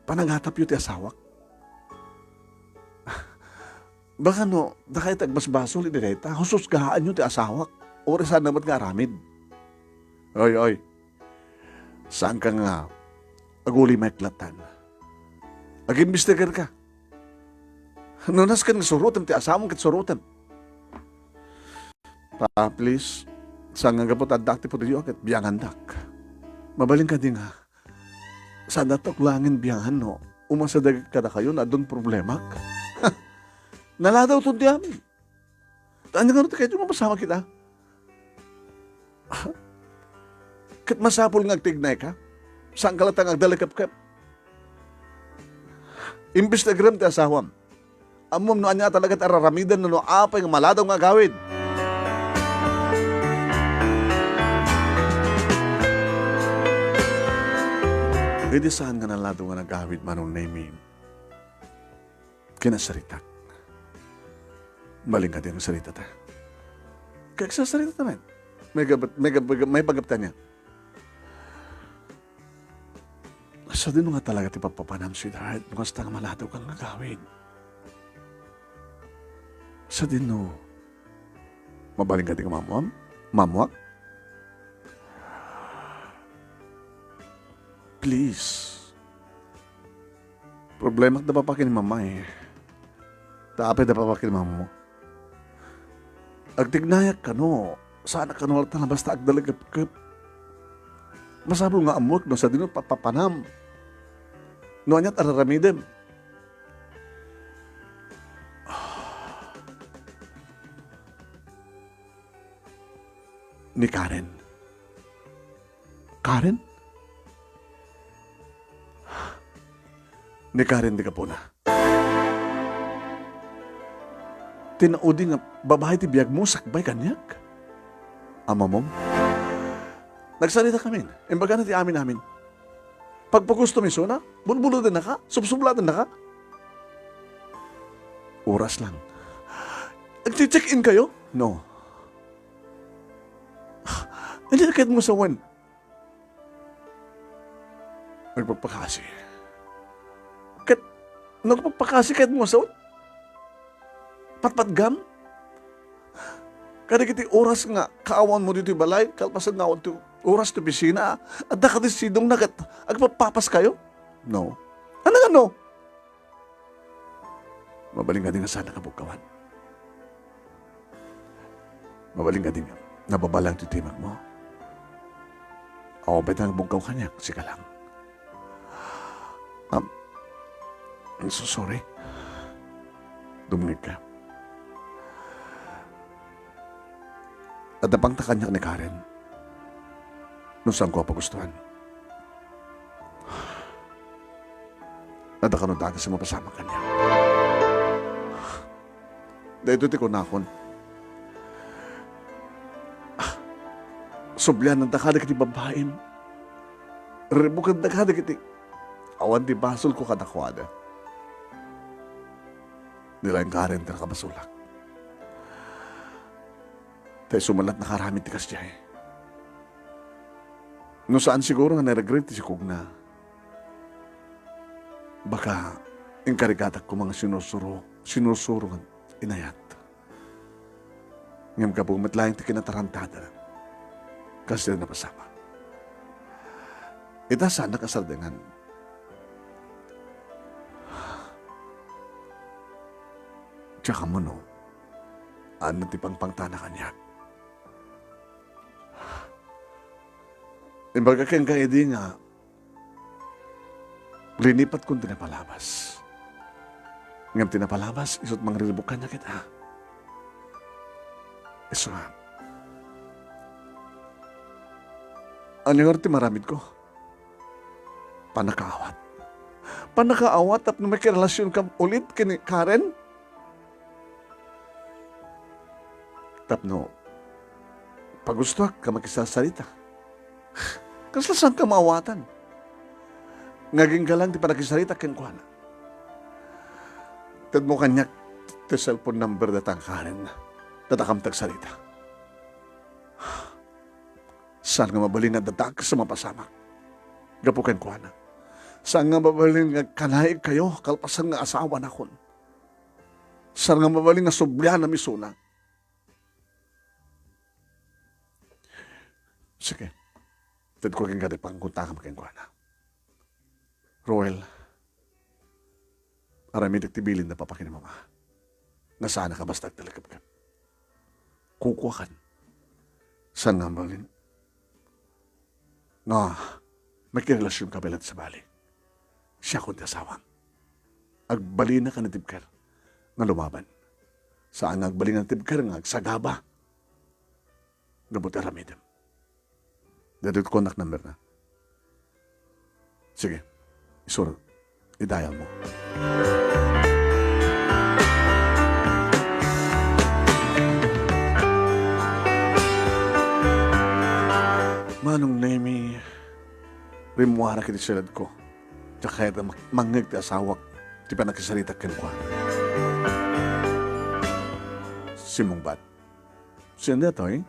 panagatapyo ti asawak. Baka no, dakayo ti agbasbasol iti dayta, hushusgaanyo ti asawak, uray saanna met nga aramid. Oy, oy. Saanka nga aguli maiklattan. Agimbestigarka. No nasken nga surotem ti asawam ket surotem. Pa, please, saan nga gapu ta addaak ti pudioak ket biangandak. Mabalin kadi nga, saan ta uklangen biangan no umasideg kadakayo no adun problemak? Naladawton ti amin. Ania ngarud ti kayatyo mapasamak ita? Ket masapul nga agtignayka? Saanka latta nga agdalekepkep? Imbestigarem ti asawam. Ammom no ania talaga ti araramiden no apay nga maladaw nga agawid. Idi saan nga naladaw nga nagawid, Manong Nemy, kinasaritak. Mabalin kadi nga saritata? Kagsasaritata met. May gab-, may gab-, may pagabtan niya. Sadino nga talaga ti papapanam, sweetheart, no kasta nga maladaw ka nga agawid? Sadino? Mabalin kadi nga maammuam? Maammuak? Please. Problemak da papa ken ni mama, eh. Ta apay da papa ken ni mama mo? Agtignayak kano, saanak kano latta nga basta agdalagepkep. Masapul nga ammok no sadino papapanam. No aniat araramidem. Ni Karen. Karen? Ni Karen ti gapuna. Ti naudi nga babai ti biagmo sakbay kaniak? Amamom? Nagsaritakamin. Imbagana ti amin-amin. Pagpagusto mi suna, bulbulodennaka, subsubladennaka. Oras lang. Nagche-check-in kayo? No. Ania ti kayatmo sawen? Agpakpakasi. Ket no agpakpakasi, kayatmo sawen? Patpatgam? Kadagiti oras nga kaawanmo ditoy balay, kalpasan nga awan ti oras ti opisina, adda kadi sidongna ket agpappapas kayo? No. Ano nga no? Mabalin kadi nga saan nakabugkawan? Mabalin kadi nga nababalang ti timekmo? Awan pay ta nagbugkaw kaniak, sika lang. Um, I'm so sorry. Dumngeg ka. Adda pangta kaniak ni Karen. No saanko a pagustuhan. Adda kano dagas a mapasamak kaniak. Daytoy ti kunakon. Sublianandaka dagiti babaim. Ribukendaka dagiti awan ti basolko kadakuada. Ni laeng Karen ti nakabasolak. Ta isu met latta nakaramid ti kasdiay. No saan siguro nga naregret ti sikogna, baka inkarigadak koma nga sinusuro, sinusuro nga inayat. Ngem gapu met laeng ti kinatarantadana, kasdi napasamak. Ita, saannak a sardengan. Diak ammo no ania ti pangpangtana kaniak. Imbaga kenka idi nga linipatkon ti napalabas. Ngem ti napalabas, isu't mangriribuk kaniak ita. Isu nga, ania ngarud ti maaramidko? Pannakaawat. Pannakaawat tapno makirelasionkam ulit ken ni Karen? Tapno pagustoak nga makisarsarita. Kasla saanka maawatan? Nga agingga laeng ti pannakisarita kenkuana. Tedmo kaniak ti cellphone number data Karen. Data kam tagsarita. Saan nga mabalin nga adda dakes a mapasamak gapu kenkuana. Saan nga mabalin nga agkanaigkayo kalpasan nga asawanakon. Saan nga mabalin nga sublianam isuna. Sige. Tedko kenka ti pangkontakam kenkuana. Roel, aramidek ti bilinda, Papa ken Mama. Nga saannak a basta agtalekepkep. Kukuakan. Saan nga mabalin nga makirelasionka met laeng sabali. Siakon ti asawam. Agbalin a kanatibker nga lumaban. Saan nga agbalin a natibker nga agsagaba gapu ti aramidem. Daytoy ti contact number na. Sige, isuro. I-dial mo. Manong Nemy, rimmuarak iti siledko. Diak kayat a mak-, mangngeg ti asawak ti pannakisaritak kenkuana. Simmungbat. Sino daytoy?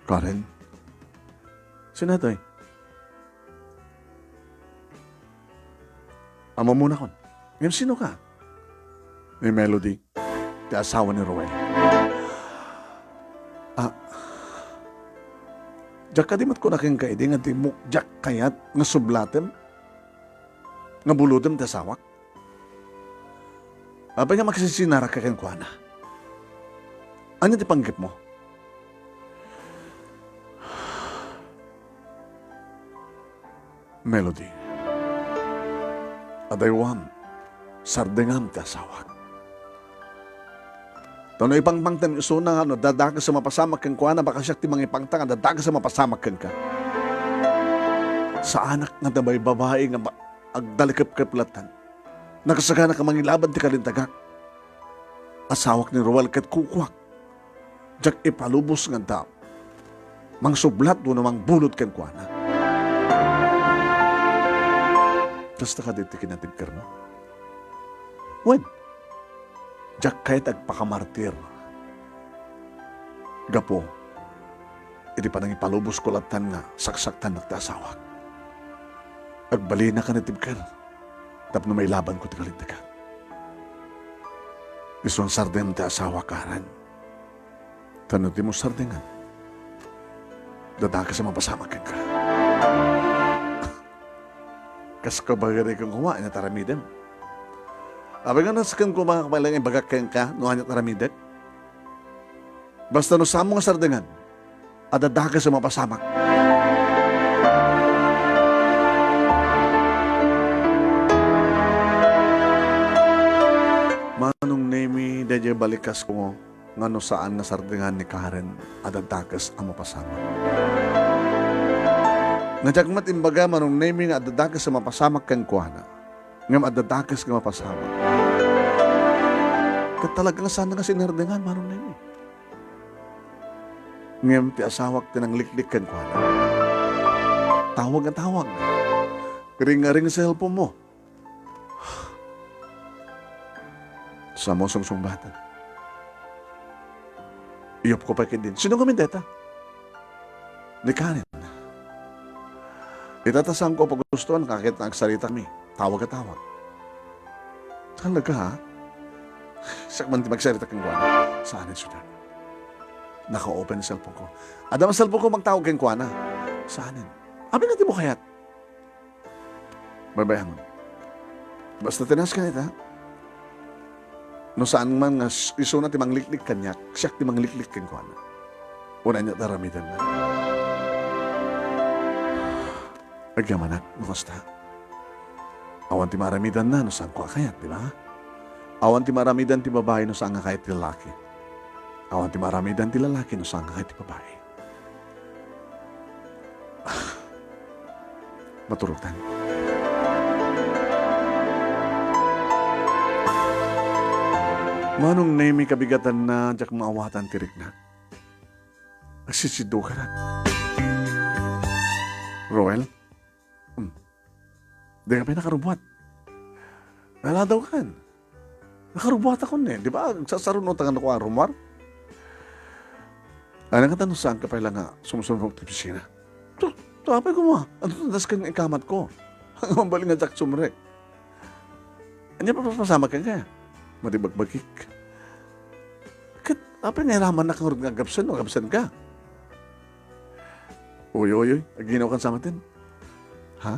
Karen? Sino daytoy? Ammonak. Ngem sino ka? Ni Melody, ti asawa ni Roel. Ah, diak kadi met kuna kenka idi nga di mo, diak kayat nga sublatem, nga bulodem ti asawak? Apay nga makisinsinaraka kenkuana? Ania ti panggepmo? Melody, adaywam, sardengam ti asawak. Ta no ipangpangtem isuna nga no adda dakes a mapasamak kenkuana, baka siak ti mangipangta nga adda dakes a mapasamak kenka. Saanak nga adda babai nga ba-, agtalekepkep lattan. Nakasagana ka mangilaban ti kalintagak. Asawak ni Roel ket kukuak. Diak ipalubos nga adda mangsublat wenno mangbulod kenkuana. Kasta kadi ti kinatibkermo? Wen, diak kayat agpakamartir gapu iti panangipalubosko lattan nga saksaktannak ti asawak. Agbalin a kanatibker tapno mailabanko ti kalintagak. Isu a sardengam ti asawak, Karen. Ta no dimo sardengan, adda dakes a mapasamak kenka. Kas kabaerik koma, ania ti aramidem? Apay nga nasken koma nga laeng ibagak kenka no ania ti aramidek? Basta no saanmo nga sardengan, adda dakes a mapasamak. Manong Nemy, daydiay balikkasko nga no saan nga sardengan ni Karen, adda dakes a mapasamak. Nga diak met imbaga, Manong Nemy, nga adda dakes a mapasamak kenkuana. Ngem adda dakes nga mapasamak. Ket talaga nga saan nga sinardengan, Manong Nemy. Ngem ti asawak ti nangliklik kenkuana. Tawag nga tawag. Ring-aring cellphone mo. Saanmo sungsungbatan. Iyupko pay ketdin. Sino ngamin dayta? Ni Karen. Ita ta saanko pagustuan, kakit nga agsarita kami. Tawag a tawag. Talaga, ha? Siak man ti magsarita kenkuana. Saanen, sir. Naka-open cellphone ko. Adda man cellphone ko, magtawag kenkuana. Saanen? Apay nga di mo kayat? Baybay-angon. Basta ti naes ken ita, no saan man nga s-, isuna ti mangliklik kaniak, siak ti mangliklik kenkuana. Wen, ania ti aramidenna? Agyamanak no kasta. Awan ti maaramidanna no saanko a kayat, di ba? Awan ti maaramidan ti babai no saan nga kayat ti lalaki. Awan ti maaramidan ti lalaki no saan nga kayat ti babai. Maturotan. Manong Nemi, kabigatanna, diak maawatan ti riknak. Agsitsiddukanak. Roel? Hmm. Di ka pay nakarubuat. Naladaw kan. Nakarubuatakon ne. Di ba, agsasarunotan ko a rumar? Ano nga tanong, saan ka pay lang nga sumsumrek ti opisina? To, to, apay ko mo. Ano to, das ka nga ikamat ko? Ang mabali nga jak sumrek. Anya pa pasamak ka? Madibagbagik. Ket, apay nga iraman na kang nga agabsen, no agabsen ka? Uy, uy, uy. Aginaw kan sa maten. Ha?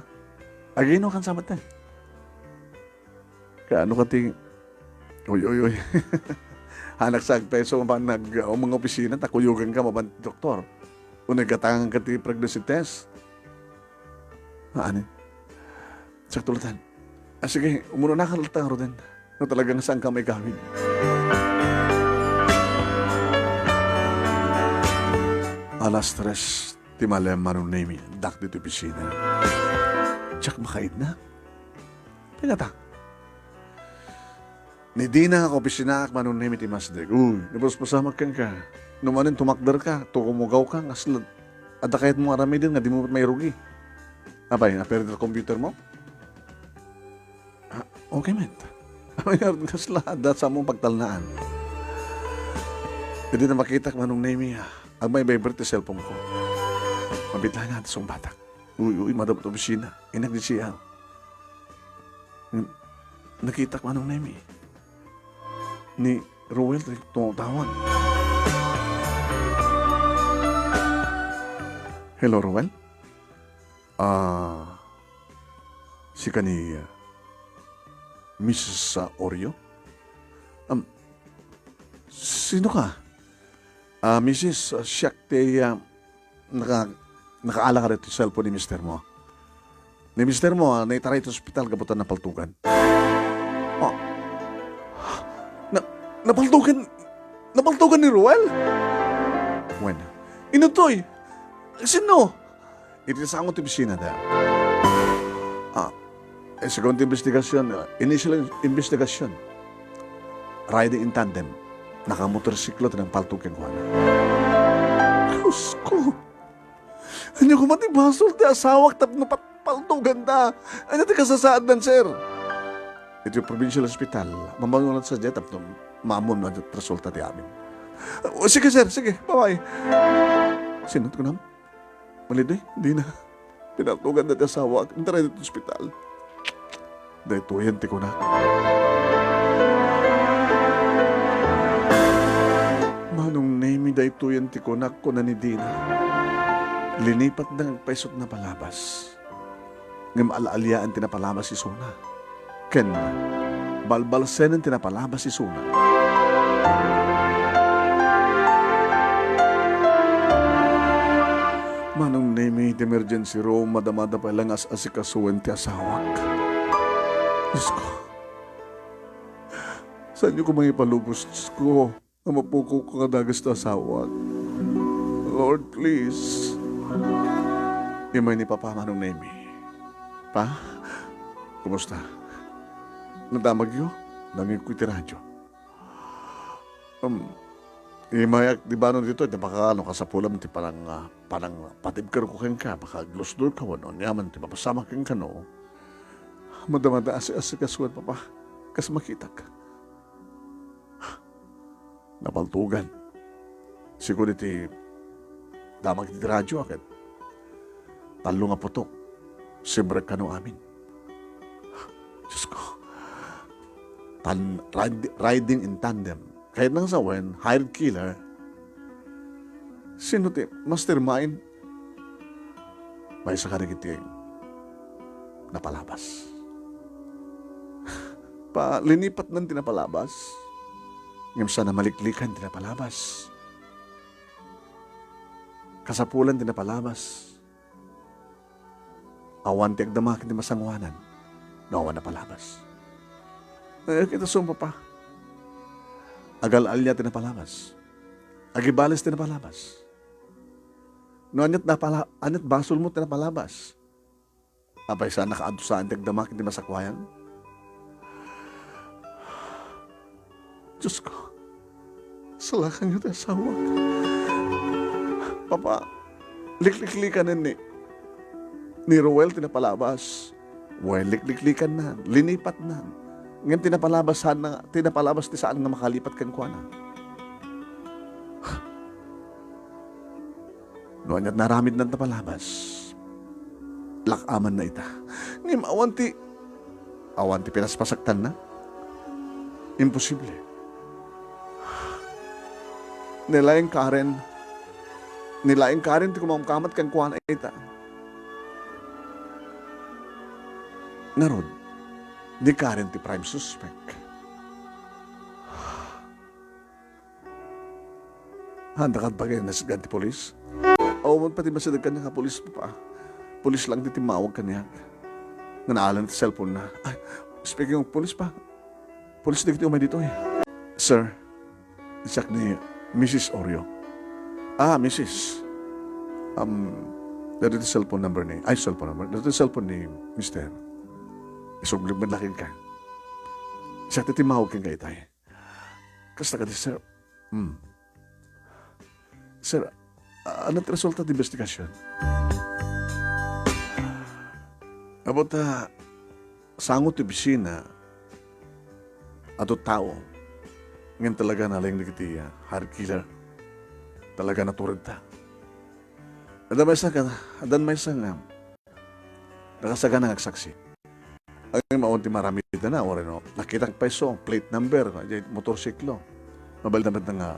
Aginaw kan sa maten. Kaano ka ti, uy, uy, uy. Anak sa agpeso man nag, uh, mga opisina, ta kuyogan ka mapan doktor. O nagatangan ka ti pregnancy test. Aani? Sakto latan. Ah, sige, umuna ka latan, Roden. No talagang saan ka maigawid. Alas tres ti malem, Manong Nemi, dak ditoy opisina. Diak makaidna. Pingata. Ni Dina nga kaopisinaak, Manong Nemi, ti masdek. Uy, napaspasamak kenka. No manen tumakder ka, tukumugaw ka, ngasla. Adda kayat mo aramiden nga di mo mairugi. Apay, naperder computer mo? Ah, okay met. Apay nga, kasla, adda sa mo pagtalnaan. Idi na makitak, Manong Nemi, ah, agmaybayber ti cellphone ko. Mabitla nga, sungbatak. Uy, uy, madam, opisina. Inak di siya. Hmm, nakitak, Manong Nemi. Ni Roel, ti tumatawag. Hello, Roel? Ah, sika ni, ah, Missus, ah, Orio? Um, sino ka? Ah, Missus, ah, siak ti, ah, naka-, nakaala ka ditoy cellphone ni mister mo. Ni mister mo, ah, naitaray iti ospital gapu ta napaltugan. Ah, na-, napaltugan, napaltugan ni Roel? Wen. Ino toy? Sino? Iti sango ti opisina da. Ah, eh, segun ti investigasyon, ah, initial in-, investigasyon. Riding in tandem. Nakamotorsiklo ti nangpaltog kenkuana. Diyos ko! Ania koma ti basol ti asawak tapno pat-, paltoganda? Ania ti kasasaadnan, sir? Iti provincial hospital, mamano lang sa jet tapno maammo no ania ti resulta ti amin. O, sige, sir, sige, bye-bye. Sino ti kunam? Malidoy, dina. Pinaltoganda ti asawak. Intaray ditoy ospital. Daytoyen ti kunak. Manong Nemi, daytoyen ti kunak, kuna ni Dina. Linipatda nga agpaysot napalabas. Ngem al-aliaen ti napalabas isuna. Ken balbalsenen ti napalabas isuna. Manong Nemi, iti emergency room, madamada pay la nga as-asikasuen ti asawak. Diyos ko. Saanyo koma ipalubos, Diyos ko, nga mapukok nga dagas ti asawak. Lord, please. Immay ni Papa, Manong Nemi. Pa? Kumusta? Nadamagyo? Nangigko iti radyo. Um, imayak di banon ditoy, di baka no kasapulam ti panang, ah, panangpatibkerko kenka, baka aglusdolka wenno aniaman ti mapasamak kenka no. Madamada asi-asikasuan, Papa, kas makitak. Napaltugan. Siguro iti damag iti radyo, ket tallo nga putok. Simbirek kano amin. Diyos ko. Tan-, ride-, riding in tandem. Kayatna nga sawen, hired killer. Sino ti mastermind? Maysa kadagiti napalabas. Pa, linipatnan ti napalabas. Ngem saan a maliklikan ti napalabas. Kasapulan ti napalabas. Awan ti agdama ken ti masangoanan no awan napalabas. Eh, kita sumpa pa. Agal-alia ti napalabas. Agibales ti napalabas. No aniat napala-, aniat basolmo ti napalabas. Apay saan a kaadusaan ti agdama ken ti masakuayan? Diyos ko, salakanyo ti asawak. Papa, likliklikanen ni, ni Roel ti napalabas. Wen, likliklikannan, linipatnan. Ngem ti napalabas saan nga, ti napalabas ti saan nga makalipat kenkuana. No aniat naramidnan ta palabas, lak-amanna ita. Ngem awan ti, awan ti pinaspasaktanna. Imposible. Ni laeng Karen, ni laeng Karen ti kumamkamat kenkuana ita. Ngarud, ni Karen ti prime suspect. Haanda kat bagay nasitgan ti pulis? Awan pay ti masideg kaniak a pulis, Papa. Pulis lang ti timmawag kaniak. Nga naalan ti cellphone na. Ay, speaking of pulis pa, pulis dagiti umay ditoy. Sir, siak ni Missus Orio. Ah, Missus. Um, dagiti cellphone number ni, ay, cellphone number. Dagiti cellphone ni Mister. Isubli met la kenka. Siak ti timmawag kenka itay. Kasta kadi, sir? Hmm. Sir, a-, ano ti resulta ti investigasyon? About, ah, sango ti opisina, adu tao. Ngem talaga nalaing dagiti, ah, hired killer. Talaga naturedta. Adda maysa ka, adda maysa nga nakasagana nga agsaksi. Ay, maon ti maramidana, o reno, nakitak pay so, plate number, no, di motorsiklo. Mabalin met nga,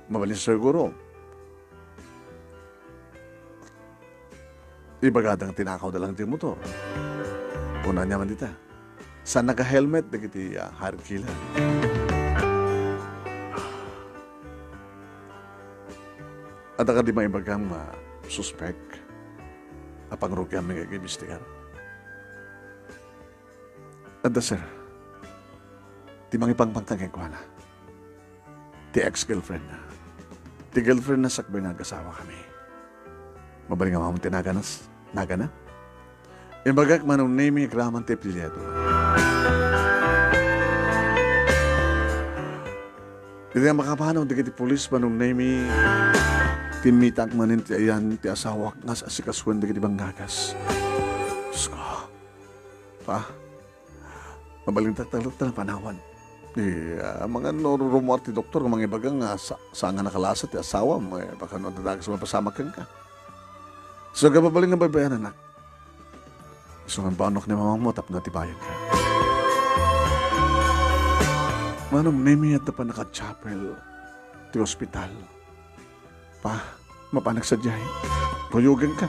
mabalin siguro. Ibagada nga tinakawda lang ti motor. Kuna niya man dita. Sa naka-helmet, dagiti, ah, hired killer. Adda kadi maibagam nga suspek a pangrugiam nga ag-imbestigar? Adda, sir. Ti mangipangpangtang kenkuana. Ti ex-girlfriend na. Ti girlfriend na sakbay nga agasawa kami. Mabalin nga mamon ti naganas? Nagana? Imbagak Manong Nemy agraman ti apelyido. Iti nga makapanaw dagiti pulis, Manong Nemy, timmitak manen ti ayan ti asawak nga as-asikasuen dagiti banggagas. Diyos ko. Pa, mabalintak ta, ta napanawan. Di, ah, mangan no rummuar ti doktor nga mangibaga nga sa, saan nga nakalasa ti asawam, eh, baka no adda dakes mapasamak kenka. So, kababalin nga baybayanak. Isu nga banok ni mamamo tapno atibayanka. Manong Nemy, adda pay naka-chapel ti ospital. Pa, mapanak sadiay. Kuyogenka.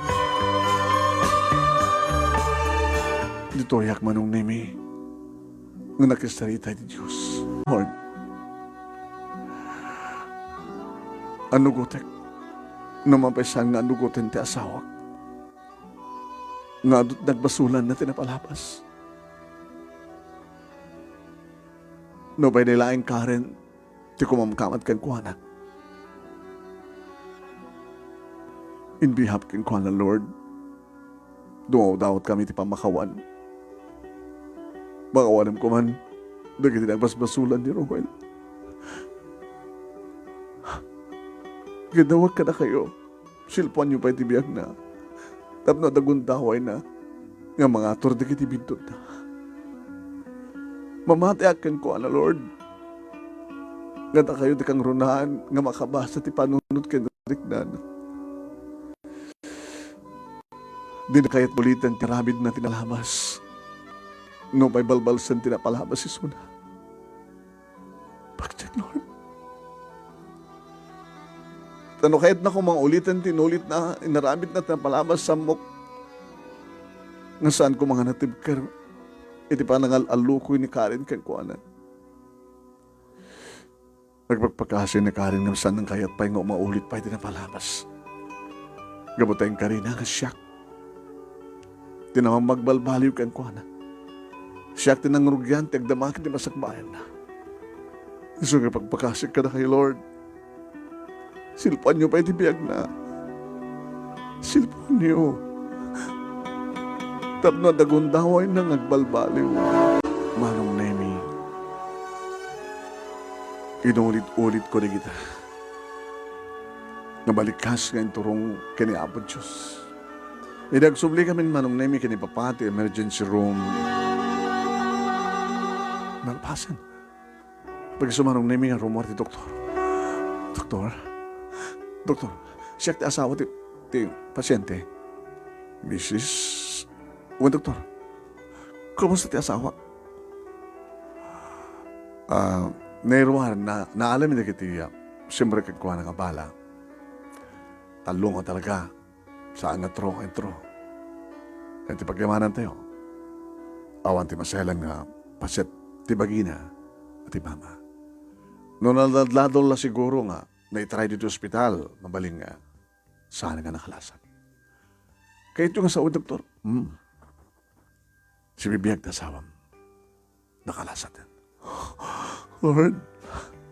Ditoyak, Manong Nemy, nga nakisarita iti Dios. Lord, anugotek no mapaysaan nga anugoten ti asawak nga adu ti nagbasolanna ti napalabas. Nupay ni laeng Karen ti kumamkamat kenkuana. In behalf kenkuana, Lord, dumawdawat kami ti pammakawan. Makawanem koman dagiti nagbasbasolan ni Roel. Gidawat kadakayo. Silpuanyo pay ti biagna tapno adda gundawayna nga mangatur dagiti bintotna. Mamatiak kenkuana, Lord, nga dakayo ti kangrunaan nga makabasa ti panunot ken riknana. Dina kayat uliten ti aramidna ti napalabas. Nupay balbalsen ti napalabas isuna. Baktek, Lord. Ta no kayatna koma nga uliten ti inulitna, inaramidna ti napalabas, sammok nga saan koma nga natibker iti panangal-allukoy ni Karen kenkuana. Agpakpakasi ni Karen ngem saan nga kayat pay nga umaulit pay ti napalabas. Gapu ta inkarina nga siak ti namamagbalbaliw kenkuana. Siak ti nangrugian ti agdama ken ti masakbayanna. Isu nga agpakpakasik kadakayo, Lord. Silpuanyo pay ti biagna. Silpuanyo. Tapno adda gundawayna nga agbalbaliw. Manong Nemi, inulit-ulitko dagita nga balikas nga inturong ken ni Apo Dios. Idi agsubli kami ni Manong Nemi ken ni Papa ti emergency room, nalpasen. Pag isu Manong Nemi nga rummuar ti doktor. "Doktor, doktor, siak ti asawa ti, ti pasiente." "Misis?" "Wen, doktor. Kumusta ti asawa?" "Ah, nairuar, na, naalam dagiti, ah, siempre kenkuana nga bala. Tallo nga talaga. Saan nga true nga intro. Iti pagyamanantayo, awan ti masayalan nga paset ti bagina a ti mama. No naladladol la siguro nga naitray ditoy ospital, mabalin nga saan nga nakalasat." "Kayatyo nga sao, doktor?" "Hmm. Sibibiag ti asawam. Nakalasaten." Lord,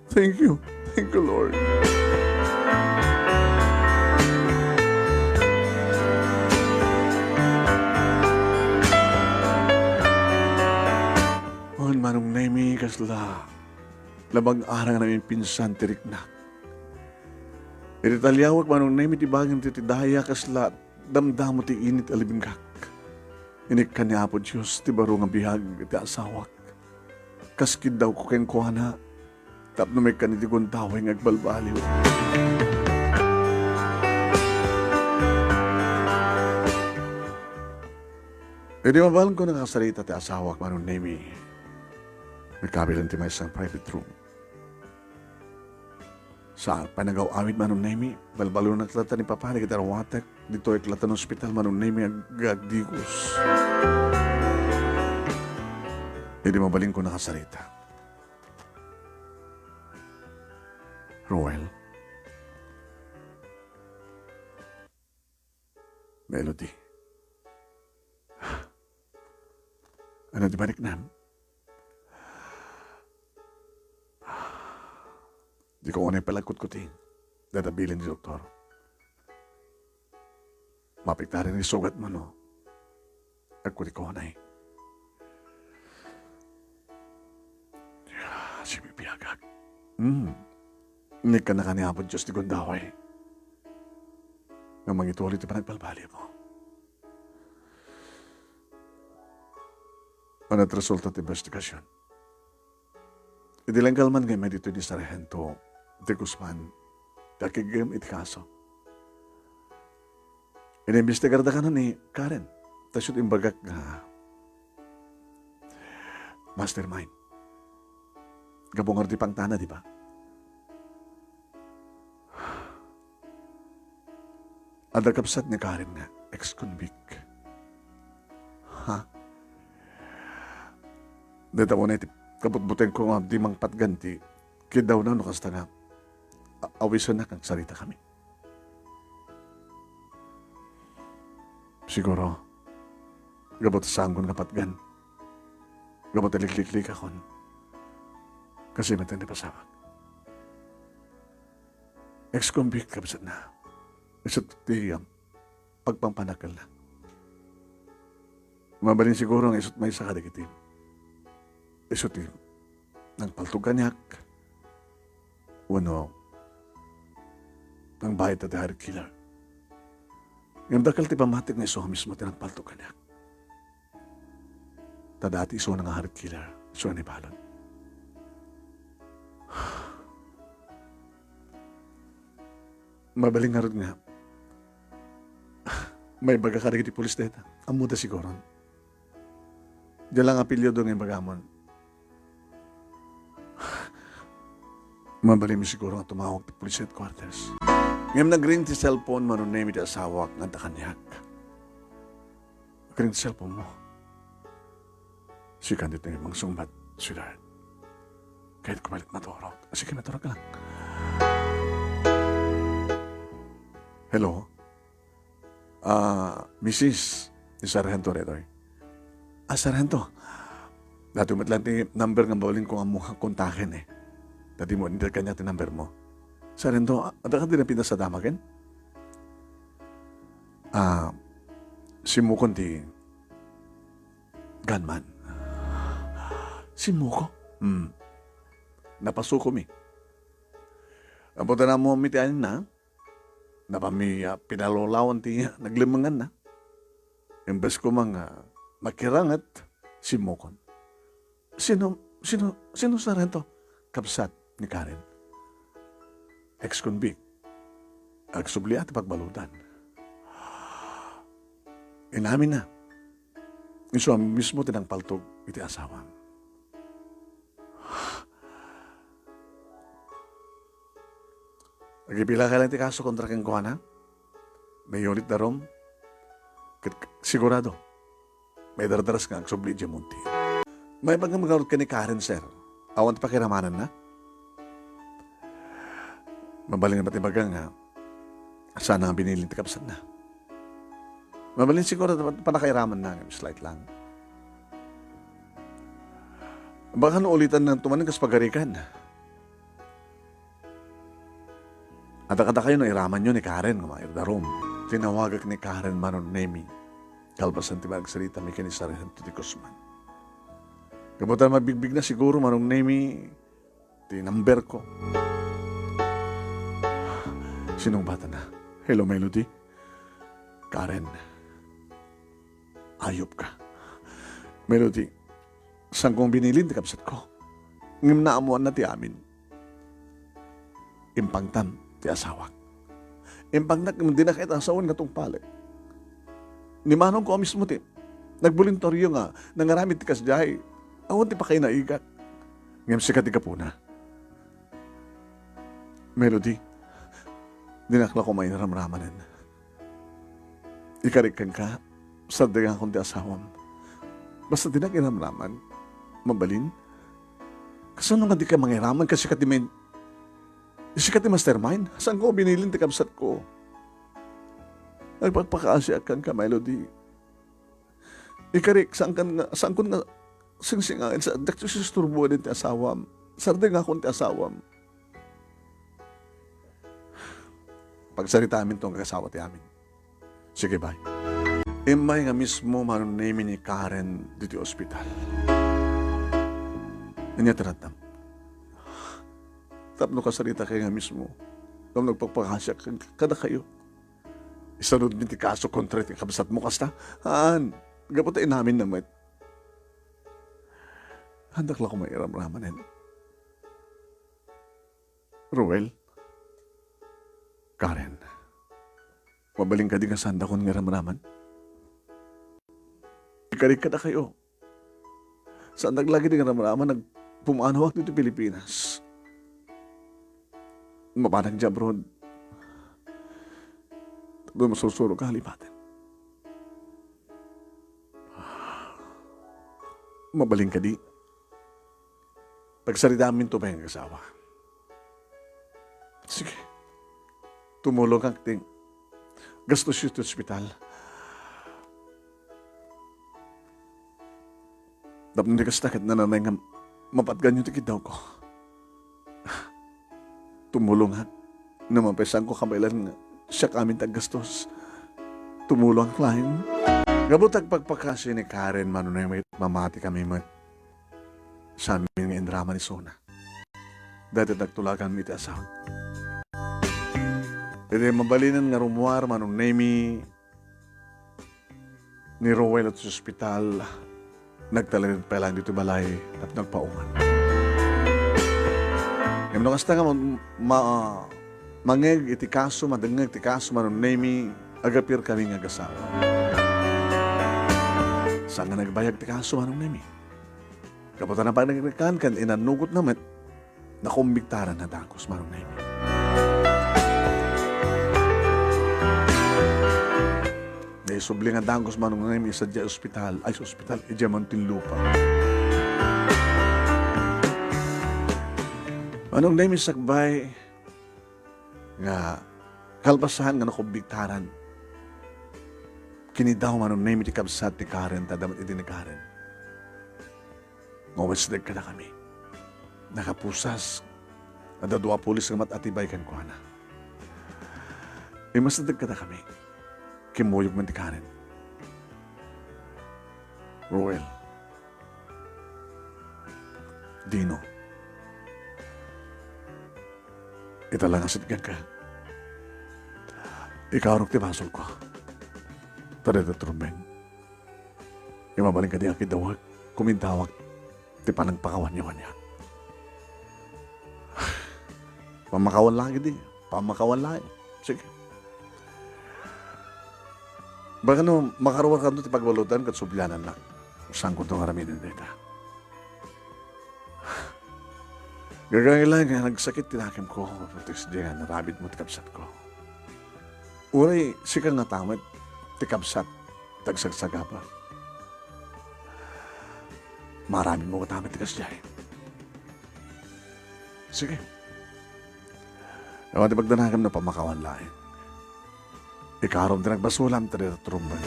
thank you. Thank you, Lord. Wen, Manong Nemi, kasla labag-ara nga naminpinsan ti riknak. Iti taliawek, Manong Nemi, ti bagim ti, ti daya, kasla damdamo ti init a libingak. Inikkan ni Apo Dios ti baro nga biag iti asawak. Kas kiddawko kenkuana, tapno maikkan iti gundaway nga agbalbaliw. Idi mabalinko nakasarita ti asawak, Manong Nemi, nagkabilan ti maysa nga private room. Saan pay nagaw-awid, Manong Nemi. Balbaliwnak latta ni Papa dagiti aruatek. Ditoy latta no ospital, Manong Nemi, ag-, agdigos. Idi mabalinko nakasarita. Roel. Melody. Ania ti baliknam? Diko unay palagkutkuti. Dayta bilin ti doktor. Mapiktarin ti sugatmo no agkutiko unay. Sibibiagak. Hmm. Inikkan ni Apo Dios ti gundaway nga mangituloy ti panagbalbaliwmo. Ania ti resulta ti investigasion? Idi lenggal man nga immay ditoy ni Sargento de Guzman ti aggiggem iti kaso, inimbestigarda kano ni Karen, ta isu ti imbagak nga mastermind. Gapu ngarud ti pangtana, di ba? Adda kabsat ni Karen nga ex-convict. Ha? Dayta unay ti kabutbutengko nga di mangpatgan ti kiddawna no kasta nga a-, awisennak nga agsaritakami. Siguro, gapu ta saanko nga patgan. Gapu ta likliklikakon. Kasi met ti pasawak. Ex-convict kabsatna. Isu ti, um, pagpangpanakkelna. Mabalin siguro nga isu ti maysa kadagiti. Isu ti nangpaltog kaniak. Wenno, nangbayad ta ti hired killer. Ngem dakkel ti pammatik nga isu a mismo ti nangpaltog kaniak. Ta dati isuna nga hired killer, isuna ni balon. Mabalin ngarud nga, Maibaga kadagiti pulis dayta. Ammoda siguron. Diay la nga apelyido nga ibagamon. Mabalinmi siguro nga tumawag ti police headquarters. Ngem nagring ti cellphone, Manong Nemy, ti asawak nga adda kaniak. Nagring ti cellphone mo. Sika ditoy mangsungbat, sweetheart. Kayatko met maturog. Sige, maturog lang. Hello? Ah, misis, ni Sargento daytoy. Ah, Sargento. Daytoy met lang ti number nga mabalinko nga ammo nga kontaken, eh. Ta dimo inter kaniak ti number mo. Sargento, a-, adda kadi napintas a damagen? Ah, simmukon ti gunman. Simmuko? Hmm. Napasukomi. Apo ta nammo mi ti anina, Napanmi a pinalawlawan ti naglemmenganna. Imbes koma nga makiranget, simmukon. Sino, sino, sino, Sargento? Kabsat ni Karen. Ex-convict. Agsubli a ti pagbaludan. Inaminna. Isu a mismo ti nangpaltog iti asawam. Agipilaka lang ti kaso kontra kenkuana. Mayulit darum. Ket sigurado, maidardaras nga agsubli idiay Monte. Maibaga ngarud ken ni Karen, sir. Awan ti pakiramananna? Mabalin nga ibaga nga saan nga binilin ti kabsatna. Mabalin siguro, pa-, panakairamanna nga slight lang. Baka no ulitan na tumanen kas pagarikan. Adda kadakayo no iramanyo ni Karen nga maidarum. Tinawagak ni Karen, Manong Nemy. Kalpasan ti managsarita mi ken ni Sargento de Guzman. Gapu ta mabigbigna siguro, Manong Nemy, ti number ko. Sinungbatanna. Hello, Melody. Karen. Ayupka. Melody, saanko binilin ti kabsatko. Ngem naammoanna ti amin. Impangtam ti asawak. Impangnak ngem dina kayat a sawen nga tungpalek. Ni manongko a mismo ti nagboluntario nga nangaramid ti kasdiay. Awan ti pakainaigak. Ngem sika ti gapuna. Melody, dinak la koma iramramanen. Ikarik kenka, sardengakon ti asawam. Basta dinak iramraman, mabalin? Kasano nga dika mangiraman ket sika ti main-, sika ti mastermind? Saanko binilin ti kabsatko? Nagpakpakaasiak kenka, Melody. Ikarik, saankan nga, saankon nga singsingaen, sa, dakto isturboen ti asawam. Sardengakon ti asawam. Pagsaritamin to nga kasawa ti amin. Sige, bye. Immay nga mismo Manong Nemy ni Karen ditoy ospital. Ania ti rattam? Tapno kasarita kay nga mismo, ngem nagpakpakasiak kad-, kadakayo. Isanudmi ti kaso kontra ti kabsatmo kasta? Haan, gapu ta inaminna met. Haandak la koma iramramanen. Roel, Karen, mabalin kadi nga saandakon nga iramraman? Ikarik kadakayo. Saandak la kadi nga iramraman, nagpumanawak ditoy Pilipinas. Mapanak idiay abroad. Tapno masursurok a halipaten. Mabalin kadi? Pagsaritamin to pay nga asawa. Sige. Tumulongak ti gastos iti ospital. Tapno di kasta ket nananay nga mapatganyo ti kiddawko. Tumulongak. No mapay saanko kabaelan nga siak amin ti aggastos. Tumulongak laeng. Gapu ta agpakpakasi ni Karen, Manong Nemy, mamati kami met. Saanmi nga inraman isuna. Dayta nagtulaganmi iti asawa. Iti mabalinen nga rummuar, Manong Nemy, ni Roel iti ospital, nagtalinaed pay laeng ditoy balay tapno agpaungan. Ngem no kasta nga ma-, ma-, mangngeg iti kaso, madengngeg ti kaso, Manong Nemy, agapirkami nga agasawa. Saan nga nagbayag ti kaso, Manong Nemi. Gapu ta napanagrikan ken inannugotna met, nakumbiktaran a dagus, Manong Nemi. Naisubli nga dagus, Manong Nemi, sadiay ospital, ay, ospital, idiay Muntinlupa. Manong Nemi, sakbay nga kalpasan nga nakumbiktaran, kinidaw, Manong Nemi, ti kabsat ti Karen, ta adda met idi ni Karen. Nga umisdeg kadakami. Nakapusas. Adda dua a pulis nga mat-atibay kenkuana. Imasdeg kadakami. Kimmuyog man ti Karen. Roel. Dino. Ita la nga sitganka. Ikarok ti basolko. Ta dayta ti rumbeng. Imabalin kadi a kidawag, kumindawag ti panangpakawanyo kaniak. Pammakawan laeng idi, pammakawan laeng. Sige. Baka no makaruarkanto ti pagbaludan ket sublianannak. Saankonto nga aramiden dayta. Gagayyem laeng nga nagsakit ti nakemko, Protes, diay nga naramidmo ti kabsatko. Uray sika ngata met ti kabsat ti agsagsagaba. Maaramidmo ngata met ti kasdiay. Sige. Awan ti pagdanagem no pammakawan laeng. Ikarom ti nagbasolam ta dayta ti rumbeng.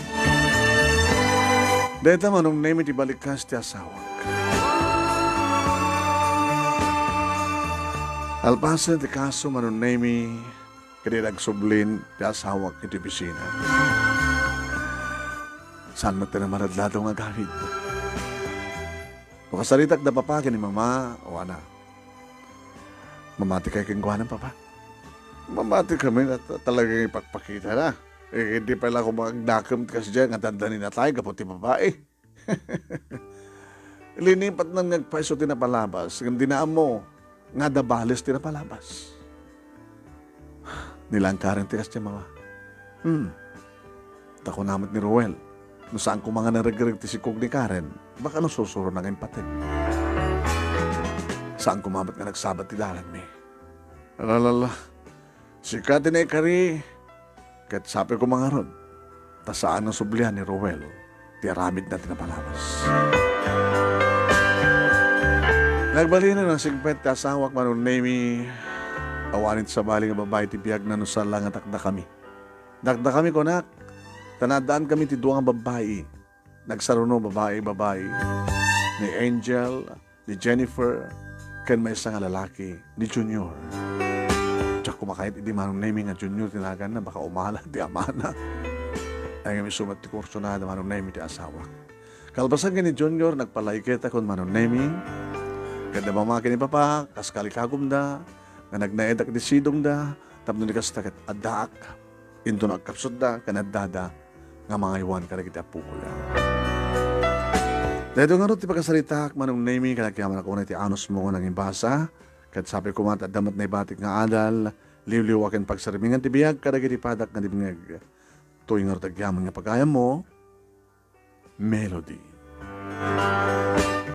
Dayta, Manong Nemi, ti balikas ti asawak. Kalpasan ti kaso, Manong Nemi, ket idi agsublin ti asawak iti opisina. Saan met ti namaradladaw nga agawid? No kasaritak da papa ken ni mama, o ana, mamati kayo kenkuana, papa? Mamati kami, ta-, talaga nga ipakpakita na. Eh, di pay la ako makagdakem ti kasdiay nga dandani natay gapu ti babai. Linipat nan nga agpayso ti napalabas, ngem di naammo nga adda bales ti napalabas. Ni la Karen ti kasdiay, mama. Hmm. Ta kuna met ni Roel, no saan koma nga naregreg ti sikog ni Karen, baka no susurona nga impateg. Saan koma met nga nagsabat ti dalanmi. Alalala, sika ti naikari, ket sapay koma ngarud, ta saan nga sublian ni Roel ti aramidna ti napalabas. Nagbalinen a nasigpet ti asawak, Manong Nemi, awanen ti sabali nga babai ti biagna no saan la nga dakdakami. Dakdakami, kunak, ta naaddankami ti dua nga babbai. Nagsaruno, babai, babai. Ni Angel, ni Jennifer, ken maysa nga lalaki, ni Junior. Diak koma kayat idi, Manong Nemi, nga Junior ti naganna, baka umala ti amana. Ay, ngem isu met ti kursona da, Manong Nemi, ti asawak. Kalpasan ken ni Junior, nagpalaiketakon, Manong Nemi. Ket adda mamati ni papa, kas kalikagumda, nga nagnaedak iti sidongda, tapno di kasta ket addaak. Inton agkapsutda ken addada nga mangaywan kadagiti appokoda. Daytoy ngarud ti pakasaritaak, Manong Nemi, kadagiti amannak unay ti anusmo nga nangibasa, ket sapay koma ta adda met naibatik nga adal, liwliwa ken pagsarmingan ti biag kadagiti padak nga dimngeg. Toy ngarud agyaman nga pagayammo, Melody.